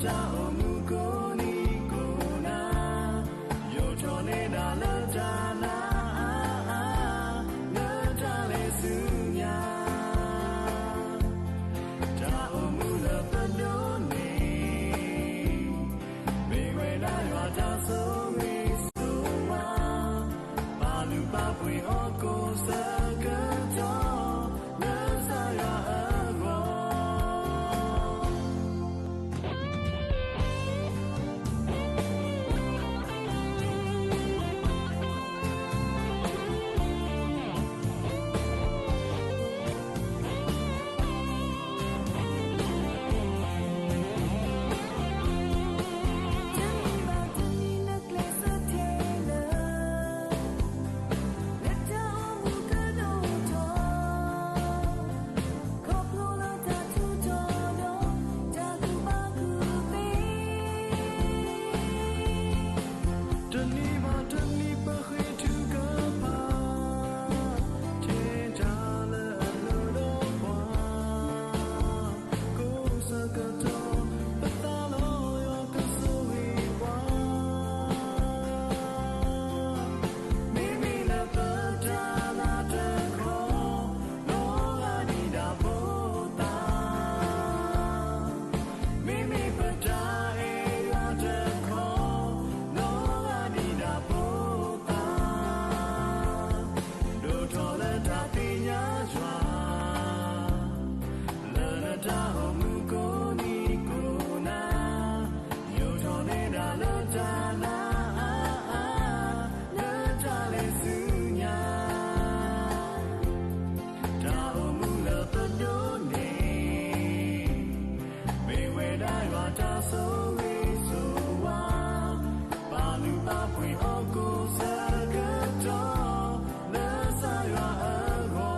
တၢ်အိၣ်မူကိးနံၤကိးနၤ, ယိးထီၣ်နဲဒၣ်လၢတၢ်နာ်အါအါ, လၢတၢ်လဲၤဆူညါ, တၢ်အိၣ်မူလၢပဒိးန့ၣ် မ့ၢ်ဝဲဒၣ်ယွၤတၢ်ဆိၣ်ဂ့ၤဆိၣ်ဝါ, ပာ်လုၢ်ပာ်ပှ့ၤဟီၣ်ခိၣ်ဆၢကတီၢ်, လၢကစၢ်ယွၤအဂီၢ်. တနံၤဘၣ်တနံၤလၢကျဲစၢးထဲလၢ လၢတၢ်အိၣ်မူကဒိၣ်ထီၣ်, ခီဖျိလၢတၢ်ထူးထီၣ်ဒီး တၢ်ကူၣ်ဘၣ်ကူၣ်သ့, တနံၤဘၣ်တနံၤပဃ့ထုကဖၣ်, ထဲတၢ်လၢအလိၣ်ဒီးပှၤ ကိးဆၢကတီၢ်, ပသးလီၤယွၤကဆိၣ်ဂ့ၤပှၤ, မ့မ့ၢ်လၢပတၢ်လၤတခီ, နီၢ်ဂၤဒံးဒၣ်ဖိသၣ်, မ့မ့ၢ်ပတၢ်အဲၣ်ယွၤတခီ, နီၢ်ဂၤဒံးဒၣ်ဖိသၣ်, ဒိၣ်ထီၣ်လၢတၢ်သ့ၣ်ညါယွၤ, လၢနတၢ်အိၣ်မူကိးနံၤကိးနၤ, ယိးထီၣ်နဲဒၣ်လၢတၢ်နာ်အါအါ, လၢတၢ်လဲၤဆူညါ, တၢ်အိၣ်မူလၢပဒိးန့ၣ် မ့ၢ်ဝဲဒၣ်ယွၤတၢ်ဆိၣ်ဂ့ၤဆိၣ်ဝါ, ပာ်လုၢ်ပာ်ပှ့ၤဟီၣ်ခိၣ်ဆၢကတီၢ်, လၢကစၢ်ယွၤအဂီၢ်.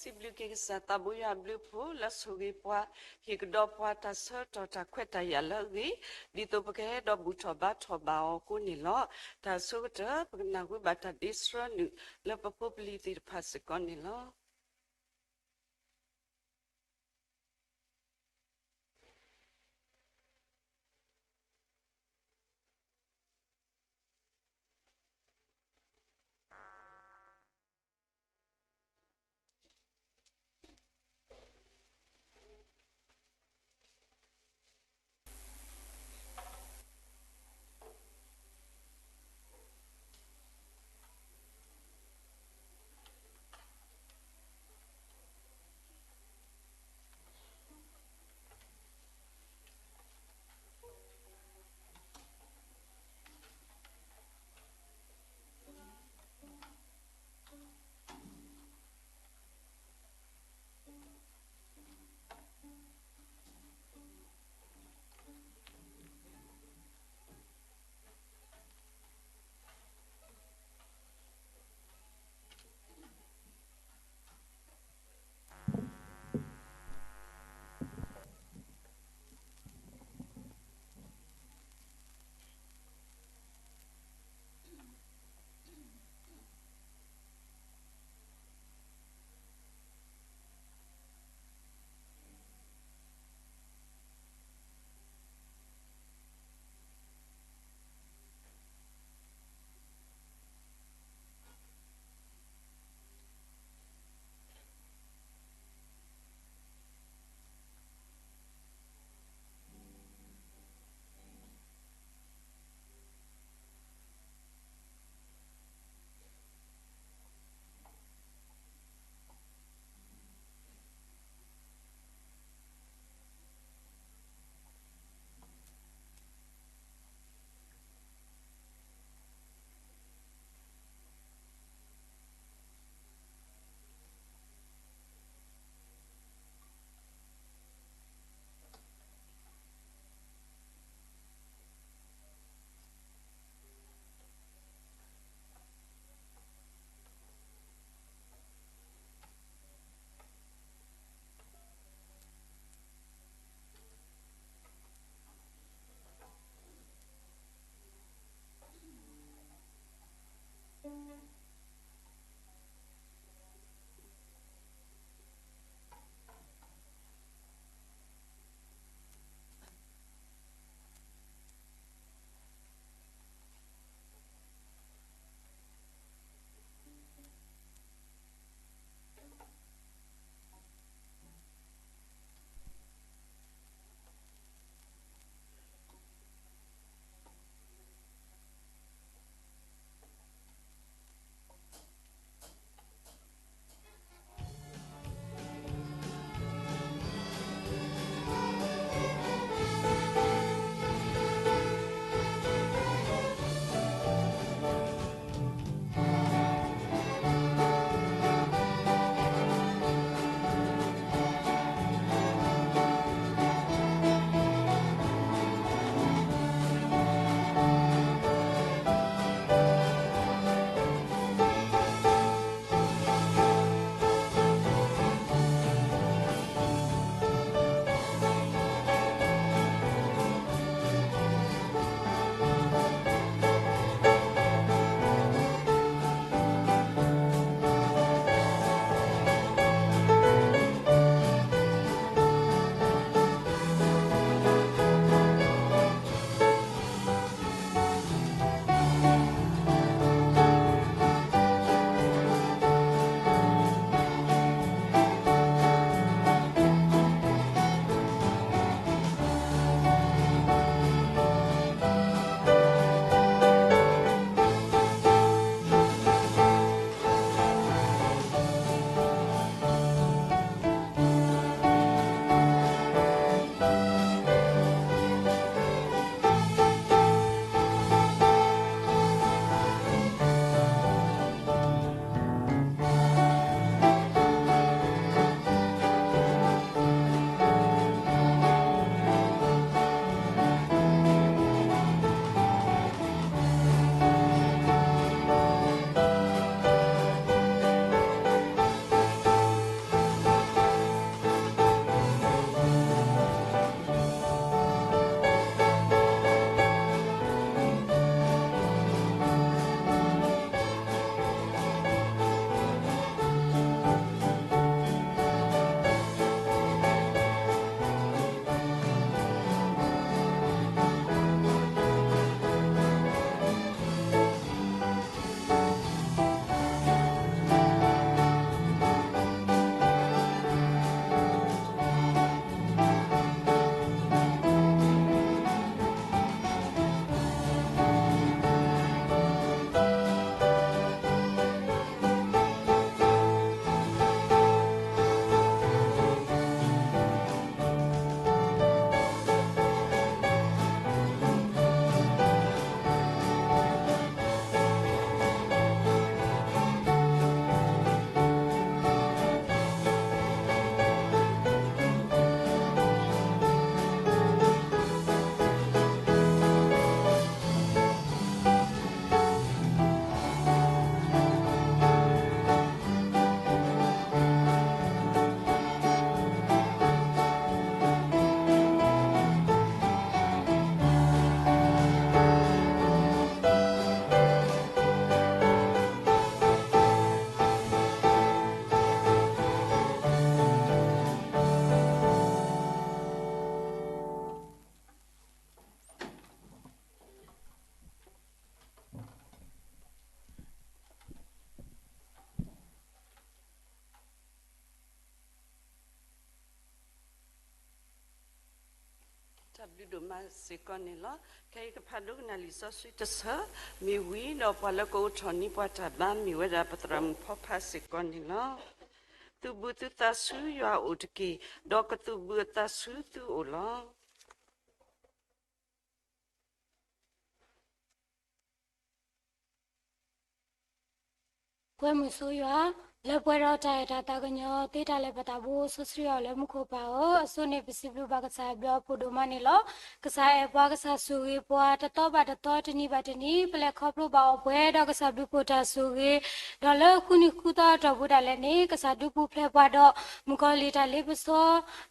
စံးဘျုးက့ၤကစၢ်သးဘိယွၤအဘျုးအဖှိၣ် လၢဆိၣ်ဂ့ၤပှၤ, ဟ့ၣ်ကဒီးပှၤတၢ်ဆၢကတီၢ်တၢ်ခွဲးတၢ်ယာ်လၢအဂ့ၤ, ဒ်သိးပကဟဲဒီးဘူၣ်ထီၣ်ဘါထီၣ်ဘၣ်အီၤအဃိန့ၣ်လီၤ. တၢ်အဆိကတၢၢ် ပကနၢ်ဟူဘၣ်တၢ်ဒ့ဆှၢနုာ်လၢပဖိပလံၤသ့ၣ်တဖၣ်စ့ၢ်ကီးန့ၣ်လီၤ. ဘျုးဒိၣ်မးစ့ၢ်ကီးန့ၣ်လီၤ. ခဲအံၤကဖးဒိကနၣ်လံာ်စီဆှံတဆၢ, မ့ၢ်ဝံၤဒီးပှၤလၢကအိးထီၣ်န့ၢ်ပှၤတၢ်ဘါမ့ၢ်ဝဲဒၣ်ပသရၣ်မုၣ်ဖီဖးစ့ၢ်ကီးန့ၣ်လီၤ. သုးဘူးသုသးဆူယွၤအအိၣ်တက့ၢ်, ဒီးကသုးဘူးအသးဆူသုအိၣ်လီၤ. ပှဲၤမုၢ်ဆိယွၤ, လၢပှဲၤဒီးတၢ်အဲၣ်တၢ်သးကညီၤ သ့တၢ်လၢပသးဘိစီဆှံအီၤလၢမူခိၣ်ပၢ်ဧၢ, အစိန့ၣ် ပစံးဘျုးဘၣ်ကစၢ်အဘျုးအဖှိၣ်ဒိၣ်မးန့ၣ်လီၤ. ကစၢ်အဲၣ်ပှၤ, ကစၢ်ဆိၣ်ဂ့ၤပှၤ, တသီဘၣ်တသီ, တနံၤဘၣ်တနံၤ, ပလဲၤခီဖျိဘၣ်အီၤပှဲၤဒီးကစၢ်ဘျုးဖှိၣ်တၢ်ဆိၣ်ဂ့ၤ, ဒီးလၢဃုနံၤဃုသီအတီၢ်ပူၤဒၣ်လဲာ်န့ၣ် ကစၢ်ဒုးပူၤဖျဲးပှၤဒီး မုၣ်ကီၤလံၢ်တၢ်လ့ပစီ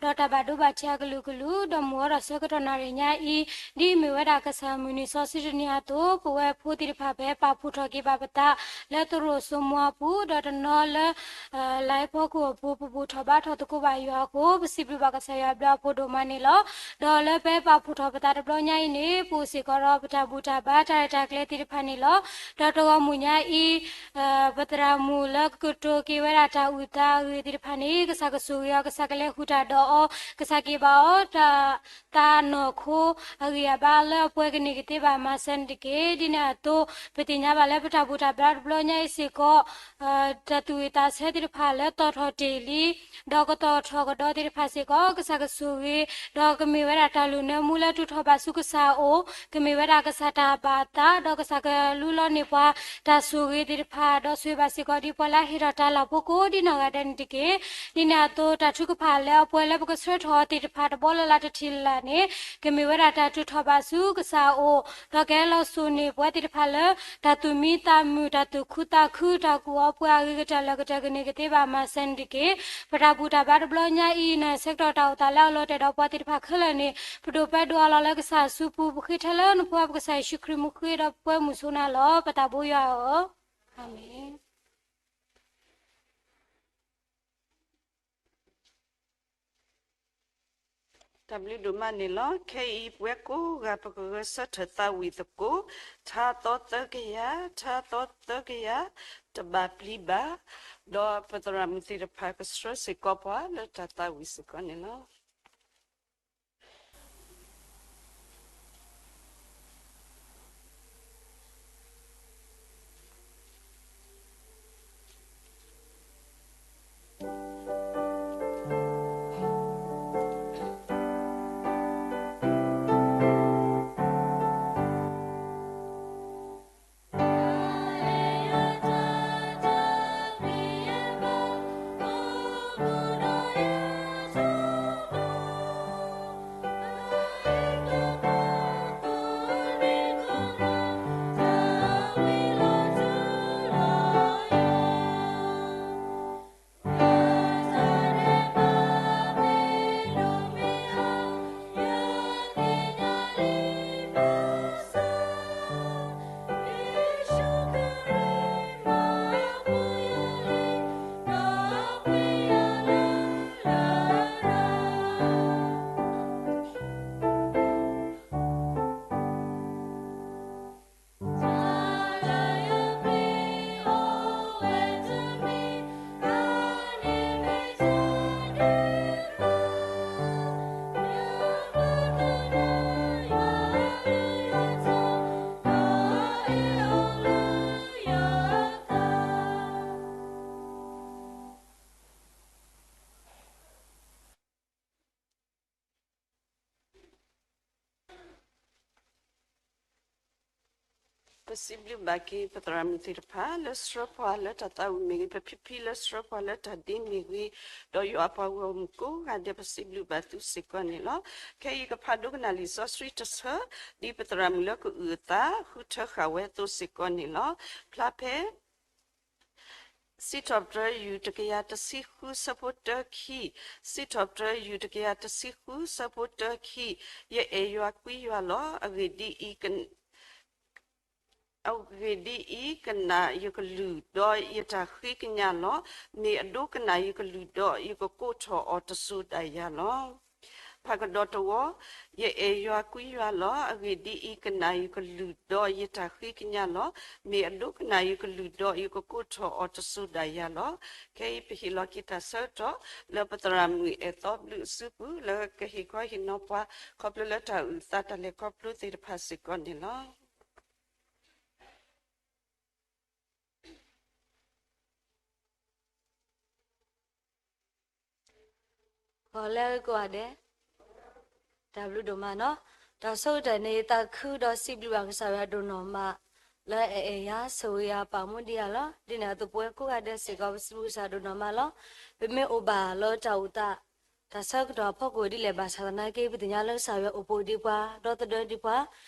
ဒီးတၢ်ဘၣ်ဒိဘၣ်ထံးအကလုာ်ကလုာ်, ဒီးမုၢ်အိၣ်ဒီးဆၢကတီၢ်နၣ်ရံၣ်ညါအံၤ, ဒ်အမ့ၢ်ဝဲဒၣ်ကစၢ်မုၢ်နံၤစီဆှံတနံၤအသိး, ပဝဲဖိသ့ၣ်တဖၣ်ဖဲပာ်ဖှိၣ်ထီၣ်က့ၤဘၣ်ပသး လၢသရိာ်စိမိၤအပူၤ, ဒီးတနီၤလၢ လၢဖီခိၣ်အပူၤ ပဘူၣ်ထီၣ်ဘါထီၣ်သကိးဘၣ်ယွၤအဃိ, ပစံးဘျုးဘၣ်ကစၢ်ယွၤအဘျုးအဖှိၣ်ဒိၣ်မးန့ၣ်လီၤ. ဒီးလၢပပာ်ဖှိၣ်ထီၣ်ပသးတဘျီညါအံၤန့ၣ်, ပအိၣ်စ့ၢ်ကီးဒီးပတၢ်ဘူၣ်တၢ်ဘါတၢ်ရဲၣ်တၢ်ကျဲၤသ့ၣ်တဖၣ်န့ၣ်လီၤ. ဒီးတဂီၤမုၢ်ညါအံၤ ပသရၣ်မုၣ်လၢကကတိၤက့ၤဝဲဒၣ်တၢ်အုၣ်သးအဂ့ၢ်သ့ၣ်တဖၣ်န့ၣ်, ကစၢ်ကဆိၣ်ဂ့ၤအီၤ, ကစၢ်ကလဲၤဃုာ်တၢ်ဒီးအီၤ, ကစၢ်က့ၤဘၣ်အီၤ တၢ်သးနီၢ်ခိအဂံၢ်အဘါလၢအပှဲၤကန့ၢ်ကသ့ဘၣ်မၤစၢၤန့ၣ်တက့ၢ်. ဒ်န့ၣ်အသိး, ပသ့ၣ်ညါဘၣ်လၢပတၢ်ဘူၣ်တၢ်ဘါတဘျီညါအံၤစ့ၢ်ကီး တၢ်သူၣ်ဝံၣ်သးဆၢသ့ၣ်တဖၣ်လၢသီၣ်ထီၣ်တ့ၢ်လံ, ဒီးကသီၣ်ထီၣ်ကဒီးသ့ၣ်တဖၣ်စ့ၢ်ကီး ကစၢ်ကဆိၣ်ဂ့ၤ, ဒီးကမ့ၢ်ဝဲဒၣ်တၢ်လိၣ်နၢမူလၢအထုးထီၣ်ဘၣ်ဆူကစၢ်အအိၣ်, ကမ့ၢ်ဝဲဒၣ်ကစၢ်တၢ်ဘၣ်သး, ဒီးကစၢ်ကလူလီၤန့ၢ်ပှၤတၢ်ဆိၣ်ဂ့ၤသ့ၣ်တဖၣ်, ဒီးဆိၣ်ဂ့ၤဘၣ်စ့ၢ်ကီးဒ်ပှၤလၢအဟ့ၣ်ထီၣ်တၢ်လၤဖိကိးဒ်နီၢ်ဂၤဒဲးန့ၣ်တက့ၢ်. ဒ်န့ၣ်အသိး တၢ်ထုကဖၣ်လၢအပှဲၤလၢပကဆှၢထီၣ်အီၤသ့ၣ်တဖၣ်တဘီလၢ်လၢ်တထံၣ်လၢ်လၢ်န့ၣ်, ကမ့ၢ်ဝဲဒၣ်တၢ်ထုးထီၣ်ဘၣ်ဆူကစၢ်အအိၣ်, ဒီးကဟဲလီၤစိာ်န့ၢ်ပဝဲသ့ၣ်တဖၣ်လၢ တၢ်သူၣ်မံသးမုာ်, တၢ်သူၣ်ခုသးခု, တၢ်ကူၣ်အီပှဲၤအဂ့ၤကတၢၢ်လၢကတၢၢ်ကန့ၢ်ကသ့ဘၣ်မၤစၢၤန့ၣ်တက့ၢ်. ပတၢ်ဘူၣ်တၢ်ဘါတဘျီညါအံၤ နဆၢကတီၢ်တၢ်အိၣ်သးလၢအလီၤတဲာ်ဒီးပှၤသ့ၣ်တဖၣ်ခဲလၢာ်န့ၣ်, ပဒိၣ်ပၢ်ဒိၣ်အလီၢ်လၢကစၢ်အစုပူၤ, ပဃ့ထဲလၢနဖိပကစၢ်ယ့ၣ်ၡူးခရံာ်မူဃ့ဒီးပှဲၤမုၢ်ဆိနၤလီၤ. ပသးဘိယွၤဧၢ, အၤမ့ၣ်. တၢ်ဘျုးဒိၣ်မးန့ၣ်လီၤ. ခဲအံၤပဝဲကိးဂၤ ပကဂဲၤဆၢထၢၣ်သးဝံၣ်သကိး ထါသီသၢကယၤ, ထါသီသၢကယၤ, တဘၣ်ပျံၤဘၣ်, ဒီးပသရၣ်မုၣ်သ့ၣ်တဖၣ်ကဆှၢစ့ၢ်ကီးပှၤလၢတၢ်သးဝံၣ်စ့ၢ်ကီးန့ၣ်လီၤ. ပစံးဘျုးဘၣ်က့ၤ ပသရၣ်မုၣ်သ့ၣ်တဖၣ် လၢဆှၢပှၤလၢတၢ်သးဝံၣ်မ့ၢ်ဂ့ၤ, ပဖံဖံလၢဆှၢပှၤလၢတၢ်ဒ့မ့ၢ်ဂ့ၤ, ဒီးယွၤအပှၤဂီၢ်မုၢ်ကိးဂၤဒဲး ပစံးဘျုးဘၣ်သုစ့ၢ်ကီးန့ၣ်လီၤ. ခဲအံၤကဖးဒိကနၣ်လံာ်စီဆှံတဆၢ, ဒ်ပသရၣ်မုၣ်လၢကအုၣ်အသး ဃုထၢဃာ်ဝဲအသိးစ့ၢ်ကီးန့ၣ်လီၤ. ဖျါဖဲ စံးထီၣ်ပတြၢၤ ယူၢ်တကယၤတဆံဃု ဆၢဖိတၢခံ, စံးထီၣ်ပတြၢၤ ယူၢ်တကယၤတဆံဃု ဆၢဖိတၢခံ, ယအဲၣ်ယွၤကွံယွၤလီၤ. အဂ့ၢ်ဒ်အံၤ, အဂ့ၢ်ဒ်အံၤ, ကနၣ်ယကလုၢ်, ဒီးယတၢ်ဃ့ကညးလီၤ. မ့ၢ်အဒိကနၣ်ယကလုၢ်, ဒီးယကကိးထီၣ်အီၤတစိၤဒၣ်ယၤလီၤ. ဖးကဒီးတဝီ, ယအဲၣ်ယွၤကွံယွၤလီၤ. အဂ့ၢ်ဒ်အံၤ, ကနၣ်ယကလုၢ်ဒီးယတၢ်ဃ့ကညးလီၤ. မ့ၢ်အဒိကနၣ်ယကလုၢ်ဒီး ယကကိးထီၣ်အီၤတစူၢ်ဒၣ်ယၤလီၤ. ခဲအံၤပဟ့ၣ်လီၤက့ၤတၢ်ဆၢကတီၢ် လၢပသရၣ်မုၣ်အဲၣ်သီဘျုးအစုပူၤ လၢကဟ့ၣ်ခီဟ့ၣ်နီၤပှၤ ခီဖျိလၢတၢ်အုၣ်အသးတၢ်လဲၤခီဖျိသ့ၣ်တဖၣ်စ့ၢ်ကီးန့ၣ်လီၤ. ကိးဂၤဒဲး, တၢ်ဘျုးဒိၣ်မးနီၤ. တၢ်ဆၢကတီၢ်န့ၣ် ယသးခုဒီးစံးဘျုးဘၣ်ကစၢ်ယွၤဒိၣ်နီၢ်မး လၢအအဲၣ်ယၤဆိၣ်ဂ့ၤယၤပာ်မူဒံးယၤလီၤ. ဒ်န့ၣ်အသိး ပဝဲကိးဂၤဒဲးစ့ၢ်ကီး ပစံးဘျုးကစၢ်ဒိၣ်နီၢ်မးလီၤ. ပမ့ၢ်အိၣ်ဘၣ်လၢတၢ်အိၣ်သး တၢ်ဆၢကတီၢ်အဖီခိၣ်ဒ်လဲၣ်ဘၣ်ဆၣ်သနာ်က့ ပသ့ၣ်ညါလၢကစၢ်ယွၤအိၣ်ဘူးဒံးပှၤ ဒီသဒၢဒံးပှၤ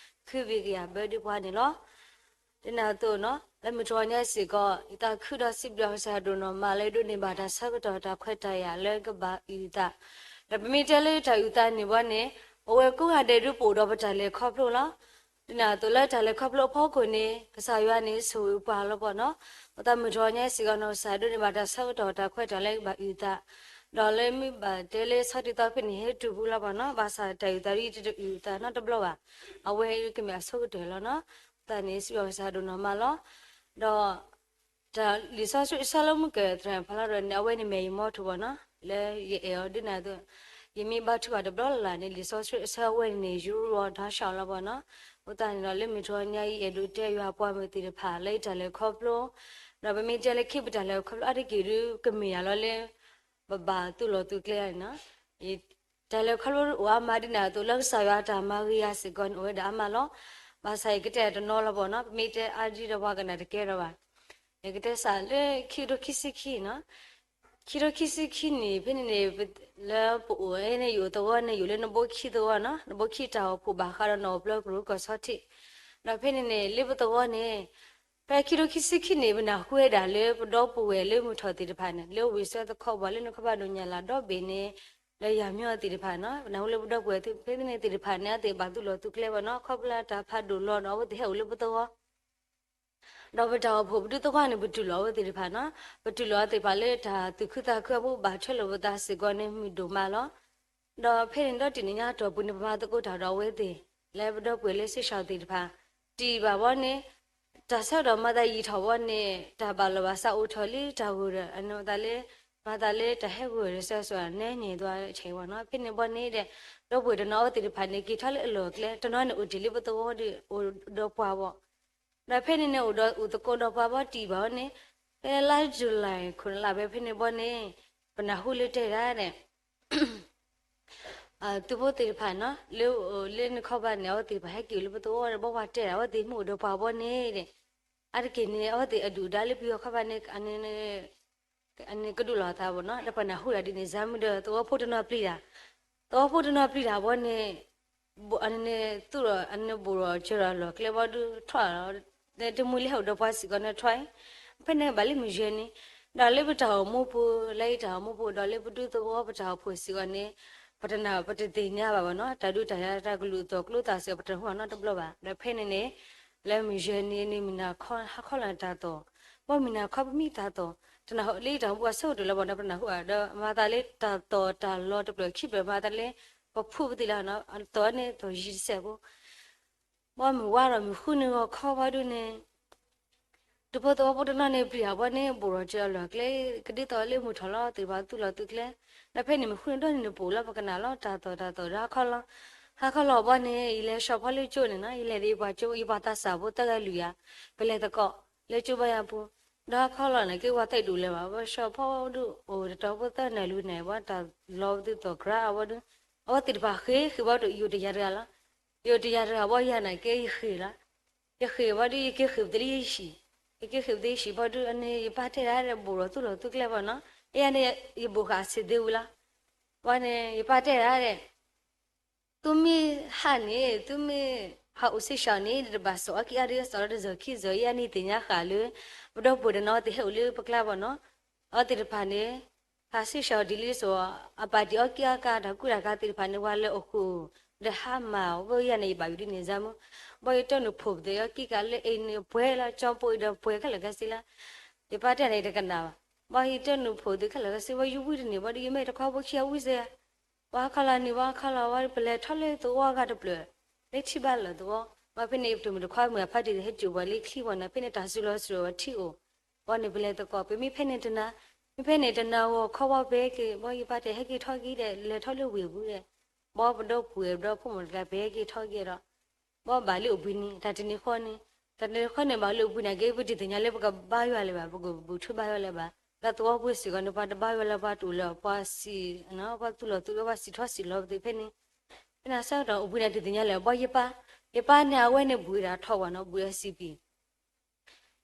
ခုဝ့ၢ်ကယာ်ဘၢဒံးပှၤန့ၣ်လီၤ. ဒ်န့ၣ်အသိးနီၤ လၢမုၢ်တြီၤညါစ့ၢ်ကီး ယသးခုဒီးစံးဘျုးကစၢ်ယွၤဒိၣ်နီၢ်မးလၢယဒိးန့ၢ်ဘၣ်တၢ်ဆၢကတီၢ်တၢ်ခွဲးတၢ်ယာ်လၢကဘၣ်အုၣ်သး, ဒီးပမ့ၢ်တဲလၢတၢ်အုၣ်သးန့ၣ်ဘီန့ၣ် အဝဲကိးဂၤဒဲးဒုးပအိၣ်ဒီးပတၢ်လဲၤခီဖျိလီၤ. ဒ်န့ၣ်အသိးလၢတၢ်လဲၤခီဖျိအဖီခိၣ်န့ၣ် ကစၢ်ယွၤန့ၣ်ဆိၣ်ဂ့ၤပှၤလီၤပှၤနီၤ. ပသးမုၢ်တြီၤညါစ့ၢ်ကီးနီၤ ကစၢ်ယွၤဒိးန့ၢ်ဘၣ်တၢ်ဆၢကတီၢ်တၢ်ခွဲးတၢ်ယာ်လၢကဘၣ်အုၣ်သး, ဒီးလၢမ့ၢ်ဘၣ်တဲလၢဆီတံၢ်သီဖဲန့ၣ် ဟဲတုၤပူၤလီၤပှၤနီၤ. ဘၣ်ဆၣ်တၢ်အုၣ်သးဒ်တအုၣ်သးနီတဘျီဘၣ်. အဝဲကမ့ၢ်အဆိကတၢၢ်လီၤနီၤ. ပသးန့ၣ်စံးဘျုးကစၢ်ဒိၣ်နီၢ်မးလီၤ. ဒီး တၢ်လံာ်စီဆှံအဆၢလၢမုၢ်ကၢၢ်သရၣ်ဖးလီၤဒီးန့ၣ် အဝဲန့ၣ်မ့ၢ်ယမီထိၣ်ဘီနီၤ လၢယအဲၣ်အီၤဒ်န့ၣ်အသိး ယမ့ၢ်ဘါထုကဖၣ်တဘျီလၢ်လၢ်န့ၣ် လံာ်စီဆှံအဆၢအဝဲန့ၣ်န့ၣ် ယူရူအီၤတၢ်ဆှီလီၤပှၤနီၤ. အဃိသတးန့ၣ်ဒီး လၢမုၢ်တြီၤညါအံၤ ယအဲၣ်ဒိးတဲယွၤပှၤမုၣ်သ့ၣ်တဖၣ်လၢယတၢ်လဲၤခီဖျိ, ဒီးပမ့ၢ်တဲလၢခံပတၢ်လဲၤခီဖျိအါတက့ၢ်ဒုး ကမ့ၢ်ယၤလီၤလၢ ပဘၣ်သူၣ်လီၤသူၣ်ကျဲန့ၣ်နီၤ. တၢ်လဲၤခီဖျိအိၣ်အါမးဒ်န့ၣ်အသိး လၢကစၢ်ယွၤအတၢ်မၤဂ့ၤယၤစ့ၢ်ကီးန့ၣ် အိၣ်ဝဲဒၣ်အါမးလီၤ. ဘၣ်ဆၣ်ယကတဲတနီၤလီၤပှၤနီၤ ပမ့ၢ်တဲအါဒ်ဒီးပှၤကနၣ်တကဲဒီးဘၣ်. ယကတဲစးလၢခံကထိခံဆံခံနီၤ. ခံကထိခံဆံခံန့ၣ် ဖဲန့ၣ်န့ၣ် လၢပအိၣ်န့ၣ် ယအိၣ်သဝီန့ၣ် ယအိၣ်လၢနဘိခံသဝီနီၤ. နဘိခံတၢ်အိၣ်ဖှိၣ်ဘၣ်ဃးဒီးနီၣ်အိၣ်ပျၢ်ကရူၢ်ကီၢ်ဆီထံး. ဒီးဖဲန့ၣ်န့ၣ် လၢပသဝီန့ၣ် ဖဲခံကထိခံဆံခံန့ၣ် ပနၢ်ဟူဝဲဒၣ်လၢပဒီပုၢ်ဝဲၢ်လၢမုၢ်ထီၣ်သ့ၣ်တဖၣ်န့ၣ် လၢဝ့ၢ်စၢသခီပှၤလၢနခီဘၣ်ဒိၣ်ညါလၢဒီဘ့ၣ်န့ၣ် လၢယၤမ့ၢ်အီၤသ့ၣ်တဖၣ်နီၤ ပနၢ်ဟူလၢပဒီပုၢ်ဝဲၢ်ဖဲန့ၣ်သ့ၣ်တဖၣ်န့ၣ် အဝဲသ့ၣ်ဘၣ်သူၣ်လီၤသူၣ်ကျဲဘၣ်နီၤ ခီဖျိလၢတၢ်ဖးဒိၣ်လီၤဒီး အဝဲသ့ၣ်ဟဲအိၣ်လၢပသဝီ ဒီးပတၢ်အိၣ်ဖှိၣ်ပဒူသဝီန့ၣ် ပတူၢ်လိာ်အဝဲသ့ၣ်တဖၣ်နီၤ ပတူၢ်လိာ်အဝဲသ့ၣ်တဖၣ်လၢတၢ်သူၣ်ခုသးခုအပူၤ ဘၣ်ထွဲလိာ်ပသးစ့ၢ်ကီးန့ၣ် မုာ်ဒိၣ်မးလီၤ. ဒီးဖဲန့ၣ်ဒီးတနံၤညါတီၢ်ပူၤန့ၣ် ပမၤသကိးတၢ်ဒီးအဝဲသ့ၣ် လၢပဒီပုၢ်ဝဲၢ်လၢစ့ၢ်ကီးသ့ၣ်တဖၣ် တံၢ်ဘၣ်ဘီန့ၣ် တၢ်ဆၢကတီၢ်မၤသးယံာ်ထီၣ်ဘီန့ၣ် တၢ်ဘၣ်လီၤဘၣ်စးအိၣ်ထီၣ်လံတၢ်ဂိၢ်ဒီး အမၤသးလၢ မၤသးလၢတၢ်ဟဲဂိၢ်ဒီးစၢၤစၢၤန့ၣ်န့ၣ် သဝီဆဲးဝဲနီၤ ဖဲန့ၣ်ဘီန့ၣ်ဒီး ဒီပုၢ်ဝဲၢ်တနီၤအဝဲသ့ၣ်တဖၣ်န့ၣ် က့ၤထီၣ်လၢအလီၢ်အကျဲ တနီၤန့ၣ်အိၣ်တ့ၢ်လၢပသဝီဒီး အိၣ်ဒီးပှၤဘီ ဒီးဖဲန့ၣ်န့ၣ် အိၣ်ဒီးအိၣ်သကိးဒီးပှၤဘီတံၢ်ဘၣ်ဝဲန့ၣ် ဖဲလါယူၤလံ ခိၣ်နလါဖဲဖဲန့ၣ်ဘီန့ၣ် ပနၢ်ဟူလၢတဲဒၣ်န့ၣ် သုးဖိသ့ၣ်တဖၣ်နီၤ လၢ လၢနခီဘၣ်န့ၣ် အဝဲသ့ၣ်တဖၣ်ဟဲက့ၤအိၣ်လၢပသဝီဒီး ဘီဝဲတဲဒၣ် အဝဲသ့ၣ်မ့ၢ်အိၣ်ဒီးပှၤဘီန့ၣ်ဒီး အါတက့ၢ်န့ၣ် အဝဲသ့ၣ်အဒုၣ်အဒါလၢပယီၤခီဘၣ်န့ၣ် အန့ၣ်ကဒုးလီၤသးဘၣ်နီၤ ဒီးပနၢ်ဟူဒၣ်ဒ်န့ၣ် စၢ်မုၢ်ဒီးသဝီဖိတနီၤပျံၤတၢ် သဝီဖိတနီၤပျံၤတၢ်ဘီန့ၣ် အန့ၣ်န့ၣ် သူၣ်ဒီးအန့ၣ်ဘိၣ်ဒီးစၢၤဒီးလီၢ်ကျဲဘီဒုး ထီၣ်လီၤ တမုၢ်လၢဟဲအိၣ်ဒီးပှၤစ့ၢ်ကီးန့ၣ်ထီၣ်အံၤ ဖဲန့ၣ်ဘၣ်လံမုၢ်ယဲၢ်နံၤ ဒီးလၢပတၢ်အိၣ်မူပူၤ လၢယတၢ်အိၣ်မူပူၤဒီးလၢပဒူသဝီပတၢ်အိၣ်ဖှိၣ်စ့ၢ်ကီးန့ၣ် ပတနာ် ပတသ့ၣ်ညါဘၣ်ဘၣ်နီၤ တၢ်ဒုးတၢ်ယၤတၢ်ကလုၢ်သီၣ်ကျိသးစ့ၢ်ကီး ပတဟူးနီတဘျီဘၣ် ဒီးဖဲန့ၣ်န့ၣ် လၢမုၢ်ယဲၢ်နံၤန့ၣ် မုၢ်နၤခီဟါခီလီၤတၢ်သီၣ် ဘီမုၢ်နၤခီပမံတၢ်သီၣ် တနၢ်ဟူလၢယတၢ်အိၣ်မူအဆၢကတီၢ်လၢဘၣ်ဒီးပနၢ်ဟူဘၣ်ဒီး မၤသးလၢတၢ်သီၣ်တၢ်လီၤတဖျၢၣ်ခံဖျၢၣ် မၤသးလၢ ပဖုပသ့ၣ်လၢ သီၣ်န့ၣ်သီၣ်ယံၤတစဲးဖိ ဘီမုၢ်ဝါဒီးမုၢ်ဃုနုာ်ဂီၤခီဘီဒုးန့ၣ် ဒူဖိသဝီဖိတနီၤန့ၣ် ပျံၤတၢ်ဘီန့ၣ် ဘိၣ်ဒီးစၢၤအလီၢ်ကျဲ ကဒ်သိးလၢမုၢ်ထီၣ်လီၤသ့ၣ်တဖၣ်သူၣ်လီၤသူၣ်ကျဲ ဒီးဖဲန့ၣ်မုၢ်ဃုနုာ်ဒီးန့ၣ် နပအိၣ်လၢပကနၣ်လီၤ တၢ်သီၣ်တၢ်သီၣ်ဒီးဟါခီလီၤ ဟါခီလီၤဘီန့ၣ် ယလဲၤဆှီဖီလၢကၠိန့ၣ်နီၤ ယလဲၤဒီးယပှၤကၠိ ယပှၤသးစၢ်ဖိသၢဂၤလွံၢ်ဂၤ ပလဲၤသကိး လၢကၠိဘါယွၤပူၤ ဒီးဟါခီလီၤန့ၣ် က့ၤဝဲသးဒိၣ်လၢၤဘၣ် ဝဲဆှီဖီဒုး အိၣ်တတီၤဖိသၢနၢ်လွံၢ်နၢ် ဘီတၢ်လီၤပသ့ၣ်သီၣ်ကြါအဝဲဒုး အဝဲသ့ၣ်တဖၣ်ဃ့ ဃ့ဘီဒုး ယအိၣ်တယၤတဂၤလီၤ ယအိၣ်တယၤတဂၤဘီယၤန့ၣ် ကဲယဃ့လီၤ ယဃ့ဘီဒုး ယက့ၤဃ့ပသ့လၢယဟံၣ် ယက့ၤဃ့ပသ့ယဟံၣ်ဘီဒုး အန့ၣ် ယပၢ်တဲဒၣ်ဒီး ဘိၣ်ဒီးသူၣ်လီၤသူၣ်ကျဲဘီနီၤ ယၤန့ၣ် ယဘိၣ်ဃာ်အဆံးသ့ဝံၤလီၤ ဘီန့ၣ် ယပၢ်တဲဒၣ်ဒီး သုမ့ၢ်ဟးန့ၣ် သုမ့ၢ်ဟးအိၣ်စ့ၢ်ကီးန့ၣ် တဘၣ်စိာ်အီၣ်ကံၢ်အါဒုး စိာ်လီၤတစၢၤခံစၢၤ ယၤန့ၣ်သ့ၣ်ညါဃာ်လၢ ပဒီပုၢ်ဝဲၢ်တနီၤသ့ၣ်ဟဲအိၣ်လၢပကျါဘီနီၤ အဝဲသ့ၣ်တဖၣ်န့ၣ် ဟးစ့ၢ်ကီးဒ်လံစိာ် အပာ်တ့ၢ်အီၣ်ကံၢ်အါကါ တၢ်ကူတၢ်ကၤသ့ၣ်တဖၣ်န့ၣ် ဝဲလၢအဃိ ဒီးဟါမၢ် ဘီယၤန့ၣ် ယဘၣ်ယိၣ်ဒ်န့ၣ် စၢ်မုၢ် ဘီယတၢ်နုာ်ဖှိၣ်ပသ့ၣ်အီၣ်ကံၢ်ကၤလၢအံၤန့ၣ်ပှဲၤလီၤ ကၠီပိအံၤဒီးပှဲၤခဲလၢာ်ခဲဆ့လီၤ ယပၢ်တဲန့ၣ်တကနၣ်ဘၣ် ဘီယတၢ်နုာ်ဖှိၣ်သ့ၣ်ခဲလၢာ်ခဲဆ့ ဘီယဝံတန့ၢ် ဘီဒုးယမ့ၢ်တခီဖိခံအဝံစ့ၢ် ဝါခီလီၤန့ၣ် ဝါခီလီၤဝဲ ပလဲၤထီၣ်လၢသဝီဂၤတဖျၢၣ်, လၢထံၣ်ဘၣ်လၢသဝီ, ဘၣ်ဖဲန့ၣ် ပတုၤမုၢ်တခွါမုၢ်အဖါတံၢ်ဟဲစိာ်ပှၤလၢချံဝဲန့ၣ် ဖဲန့ၣ်တၢ်စူၤလီၤစူၤဝဲထံအိၣ်, ဝဲန့ၣ် ပလဲၤသကိး ပမ့ၢ်ဖဲန့ၣ်တနၤ, မ့ၢ်ဖဲန့ၣ်တနၤဂီၤခီဘၣ် ပဟဲက့ၤ, ဘၣ်ယပၢ်တဲ ဟဲက့ၤထီၣ်က့ၤဒီး လဲၤထီၣ်လၢဝ့ၢ်ပူၤဒီး, ဘၣ်ပဒီပုၢ်ဝဲၢ်ပဒီဖိမုၣ်တဂၤ ပဟဲက့ၤထီၣ်က့ၤဒီး ဘၣ်ဘၣ်လၢအိၣ်ဘှံးနံၤ တၢ်တနံၤဃီန့ၣ်, တၢ်တနံၤဃီန့ၣ် ဘၣ်လၢအိၣ်ဘှံးနံၤက့ ပတသ့ၣ်ညါလၢပကဘါယွၤလၢၤဘၣ်, ပကဘူၣ်ထူဘါယွၤလၢၤဘၣ်, လၢသဝီပူၤစ့ၢ်ကီးန့ၣ် ပှၤတဘါယွၤလၢၤ ပှၤတူၢ်လၢၤ ပှၤစံၣ်, ပှၤသူၣ်လီၤသူၣ်လီၤ ပှၤစံၣ်ထီၣ်စံၣ်လီၤပသ့ၣ်ဖဲန့ၣ်, ဖဲန့ၣ်ဆၢကတီၢ်အိၣ်ဘှံးနံၤတသ့ၣ်ညါလၢၤ ဘၣ်ယပၢ်, ယပၢ်န့ၣ် အဝဲန့ၣ်ဘှံးတၢ်ထီၣ်ဝဲနီၤ ဘှံးအစံၣ်ပံၣ်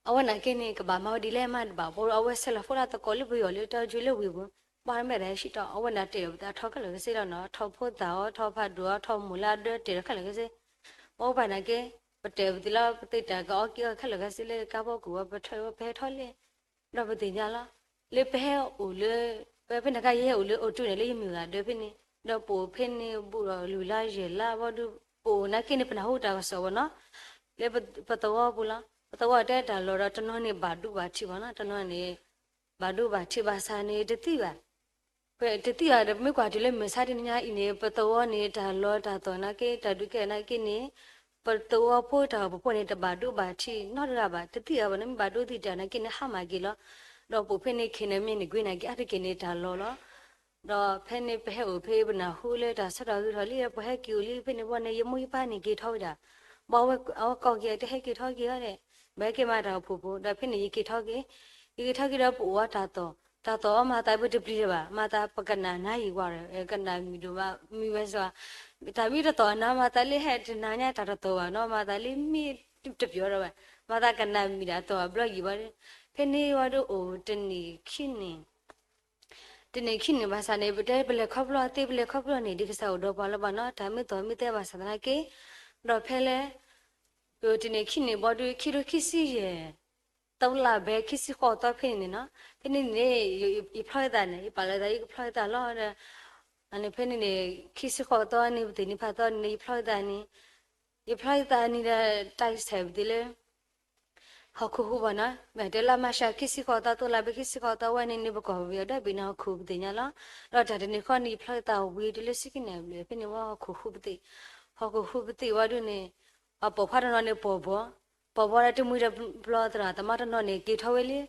အဝဲန့ၣ်က့န့ၣ် ကဘၣ်မၤဝဲဒ်လဲၣ်မးတဘၣ်, ပှၤအဝဲဆဲးလီၤဖိလၢသကိးလၢပယီၤလၢတၢ်ယွၤလၢဝ့ၢ်ပူၤ, ဘၣ်မ့ၢ်ဒၣ်ဟဲဆံးတီၢ် အဝဲန့ၣ်တဲာ်ဒီးပသးထီၣ်ခဲလၢာ်ခဲဆ့လီၤနီၤ, ထီၣ်ဖိသၣ်အီၤ ထီၣ်ဖးဒိၣ်အီၤ ထီၣ်မိၢ်လၢအဒၢတဲာ်ဒီးခဲလၢာ်ခဲဆ့, ပဝဲပၢ်န့ၣ်က့ ပတဲာ်ပသ့ၣ်လီၤ ပသ့ၣ်တၢ်ကအီက့ၤအီခဲလၢာ်ခဲဆ့လၢကါဖိကူၣ်ဝဲ ပထီၣ်ဝဲပဟဲထီၣ်လဲၣ် ဒီးပသ့ၣ်ညါလီၤ, လၢပဟဲအိၣ်လၢ, ပဖဲန့ၣ်ခါယဟဲအိၣ်လၢအိၣ်တူန့ၣ် လၢယမုၢ်ဂၤဒၢးဖဲန့ၣ်, ဒီးပအိၣ်ဖဲန့ၣ်ဘူးဒီးလွံၢ်လါယဲၢ်လါဘၣ်ဒီး, ပအိၣ်နာ်က့န့ၣ် ပနၢ်ဟူတၢ်ကစီၣ်ဝဲနီၤ, လၢပသဝီပူၤလီၤ, ပသဝီတဲတၢ်လီၢ်ဒီးတနီၤန့ၣ်ဘၣ်ဒိဘၣ်ထံးဘၣ်နီၤ, တနီၤန့ၣ် ဘၣ်ဒိဘၣ်ထံးဘၣ်ဆၣ်န့ၣ်တသံဘၣ် တသံဘၣ်ဒီး ပမ့ၢ်ကွၢ်တုၤလၢမုၢ်ဆါတနံၤညါအံၤန့ၣ် ပသဝီန့ၣ် တၢ်လီၢ်တၢ်သီၣ်နာ်က့ တၢ်ဒုးကဲထီၣ်နာ်က့န့ၣ်, ပသဝီဖိတၢ်အိၣ်ဖှိၣ်ဖိန့ၣ် တဘၣ်ဒိဘၣ်ထံးနီတဂၤဘၣ်, တသံဘၣ်ဘၣ်န့ၣ် မ့ၢ်ဘၣ်ဒိသံတၢ်နာ်က့န့ၣ် ဟါမၢ်က့ၤလီၤ. ဒီးပအိၣ်ဖဲန့ၣ် ခ့ၣ်နမ့ၢ်န့ၣ် ကွ့ၢ်နာ်က့ အါတက့ၢ်န့ၣ်တၢ်လီၢ်လီၤ. ဒီးဖဲန့ၣ်ပဟဲအိၣ်ဖဲပနၢ်ဟူလၢတၢ်ဆၢကတီၢ်ဂ့ၤထီၣ်လံ ပဟဲက့ၤအိၣ်လံဖဲန့ၣ်ဘၣ်န့ၣ် ယမိၢ်ယပၢ်န့ၣ်က့ၤထီၣ်ဝဲဒၣ်, ဘၣ်ဝဲအဝဲကိးက့ၤတဟဲက့ၤထီၣ်က့ၤအီၤဒီး, ဘၣ်ဟဲက့ၤမၤတၢ်အိၣ်ဖှိၣ်ဖိ ဒီးဖဲန့ၣ်ယက့ၤထီၣ်က့ၤ, ယက့ၤထီၣ်က့ၤဒီးပအိၣ်ဝဲတၢ်သီၣ်, တၢ်သီၣ်အီၤမၤသးပတပျံၤလၢၤဘၣ်, မၤသးပကနၣ်နါယံာ်ဝဲဒီး ကနၣ်မံၤဒိၣ်မး မံၤဝဲစ့ၢ်, တၢ်မ့ၢ်တသီၣ်အနါမၤသးလၢဟဲတနၤညါတၢ်တသီၣ်ဘၣ်နီၤ မၤသးလၢမ့ၢ်တပျီၤဒီးဘၣ်, မၤသးကနၣ်မံၤဒၣ်သီၣ်အဘျီယံာ်ဝဲဒီး, ဖဲန့ၣ်ဝဲဒီးအိၣ်တနံၣ်ခံနံၣ် တနံၣ်ခံနံၣ်ဘၣ်ဆၣ်န့ၣ် ပတဲပလဲၤခီဖျိသ့ ပလဲၤခီဖျိန့ၣ် ဒ်ကစၢ်အိၣ်ဒီးပှၤလၢၤဘၣ်နီၤ တၢ်မ့ၢ်သီၣ်မ့ၢ်သဲဘၣ်ဆၣ်သနာ်က့, ဒီးဖဲလၢ တနံၣ်ခံနံၣ်ဘၣ်ဒီး ခံထိခံဆံယဲၢ် သီလါဘဲခံဆံဃိးသီဖဲန့ၣ်န့ၣ်နီၤ, ဖဲန့ၣ်န့ၣ် ယဖျီၣ်ယသးန့ၣ် ယပာ်လီၤသး ယကဖျီၣ်ယသးလီၤဒီး ဖဲန့ၣ်န့ၣ် ခံဆံဃိးသီန့ၣ် ပသ့ၣ်နံၣ်ဖးသီန့ၣ် ယဖျီၣ်ယသးန့ၣ်, ယဖျီၣ်ယသးန့ၣ်ဒီး တၢ်ဆဲးပသ့လၢ ဟီၣ်ခိၣ်ဟူးဘၣ်နီၤ, မ့ၢ်တဲလါမၤရှးခံဆံဃိးသီ သီလါဘဲခံဆံဃိးသီဝဲန့ၣ်န့ၣ် ပကီၢ်ပယီၤဒီဘ့ၣ်န့ၣ် ဟီၣ်ခိၣ်ပသ့ၣ်ညါလီၤ. ဒီးတၢ်တနံၤဃီန့ၣ် ယဖျီၣ်ယသးဝံၤတုၤလၢစံကနဲၣ်ဘျဲၣ် ဖဲန့ၣ်ဝဲဟီၣ်ခိၣ်ဟူးပသ့ၣ်, ဟီၣ်ခိၣ်ဟူးပသ့ၣ်ဝဲဒၣ်န့ၣ် အပိာ်ခွါတနီၤန့ၣ်ပိာ်ဘီ, ပိာ်ဘီဒီးတမှံၤတပျီၤသရၣ်သမါတနီၤန့ၣ် က့ၤထီၣ်ဝဲလံ,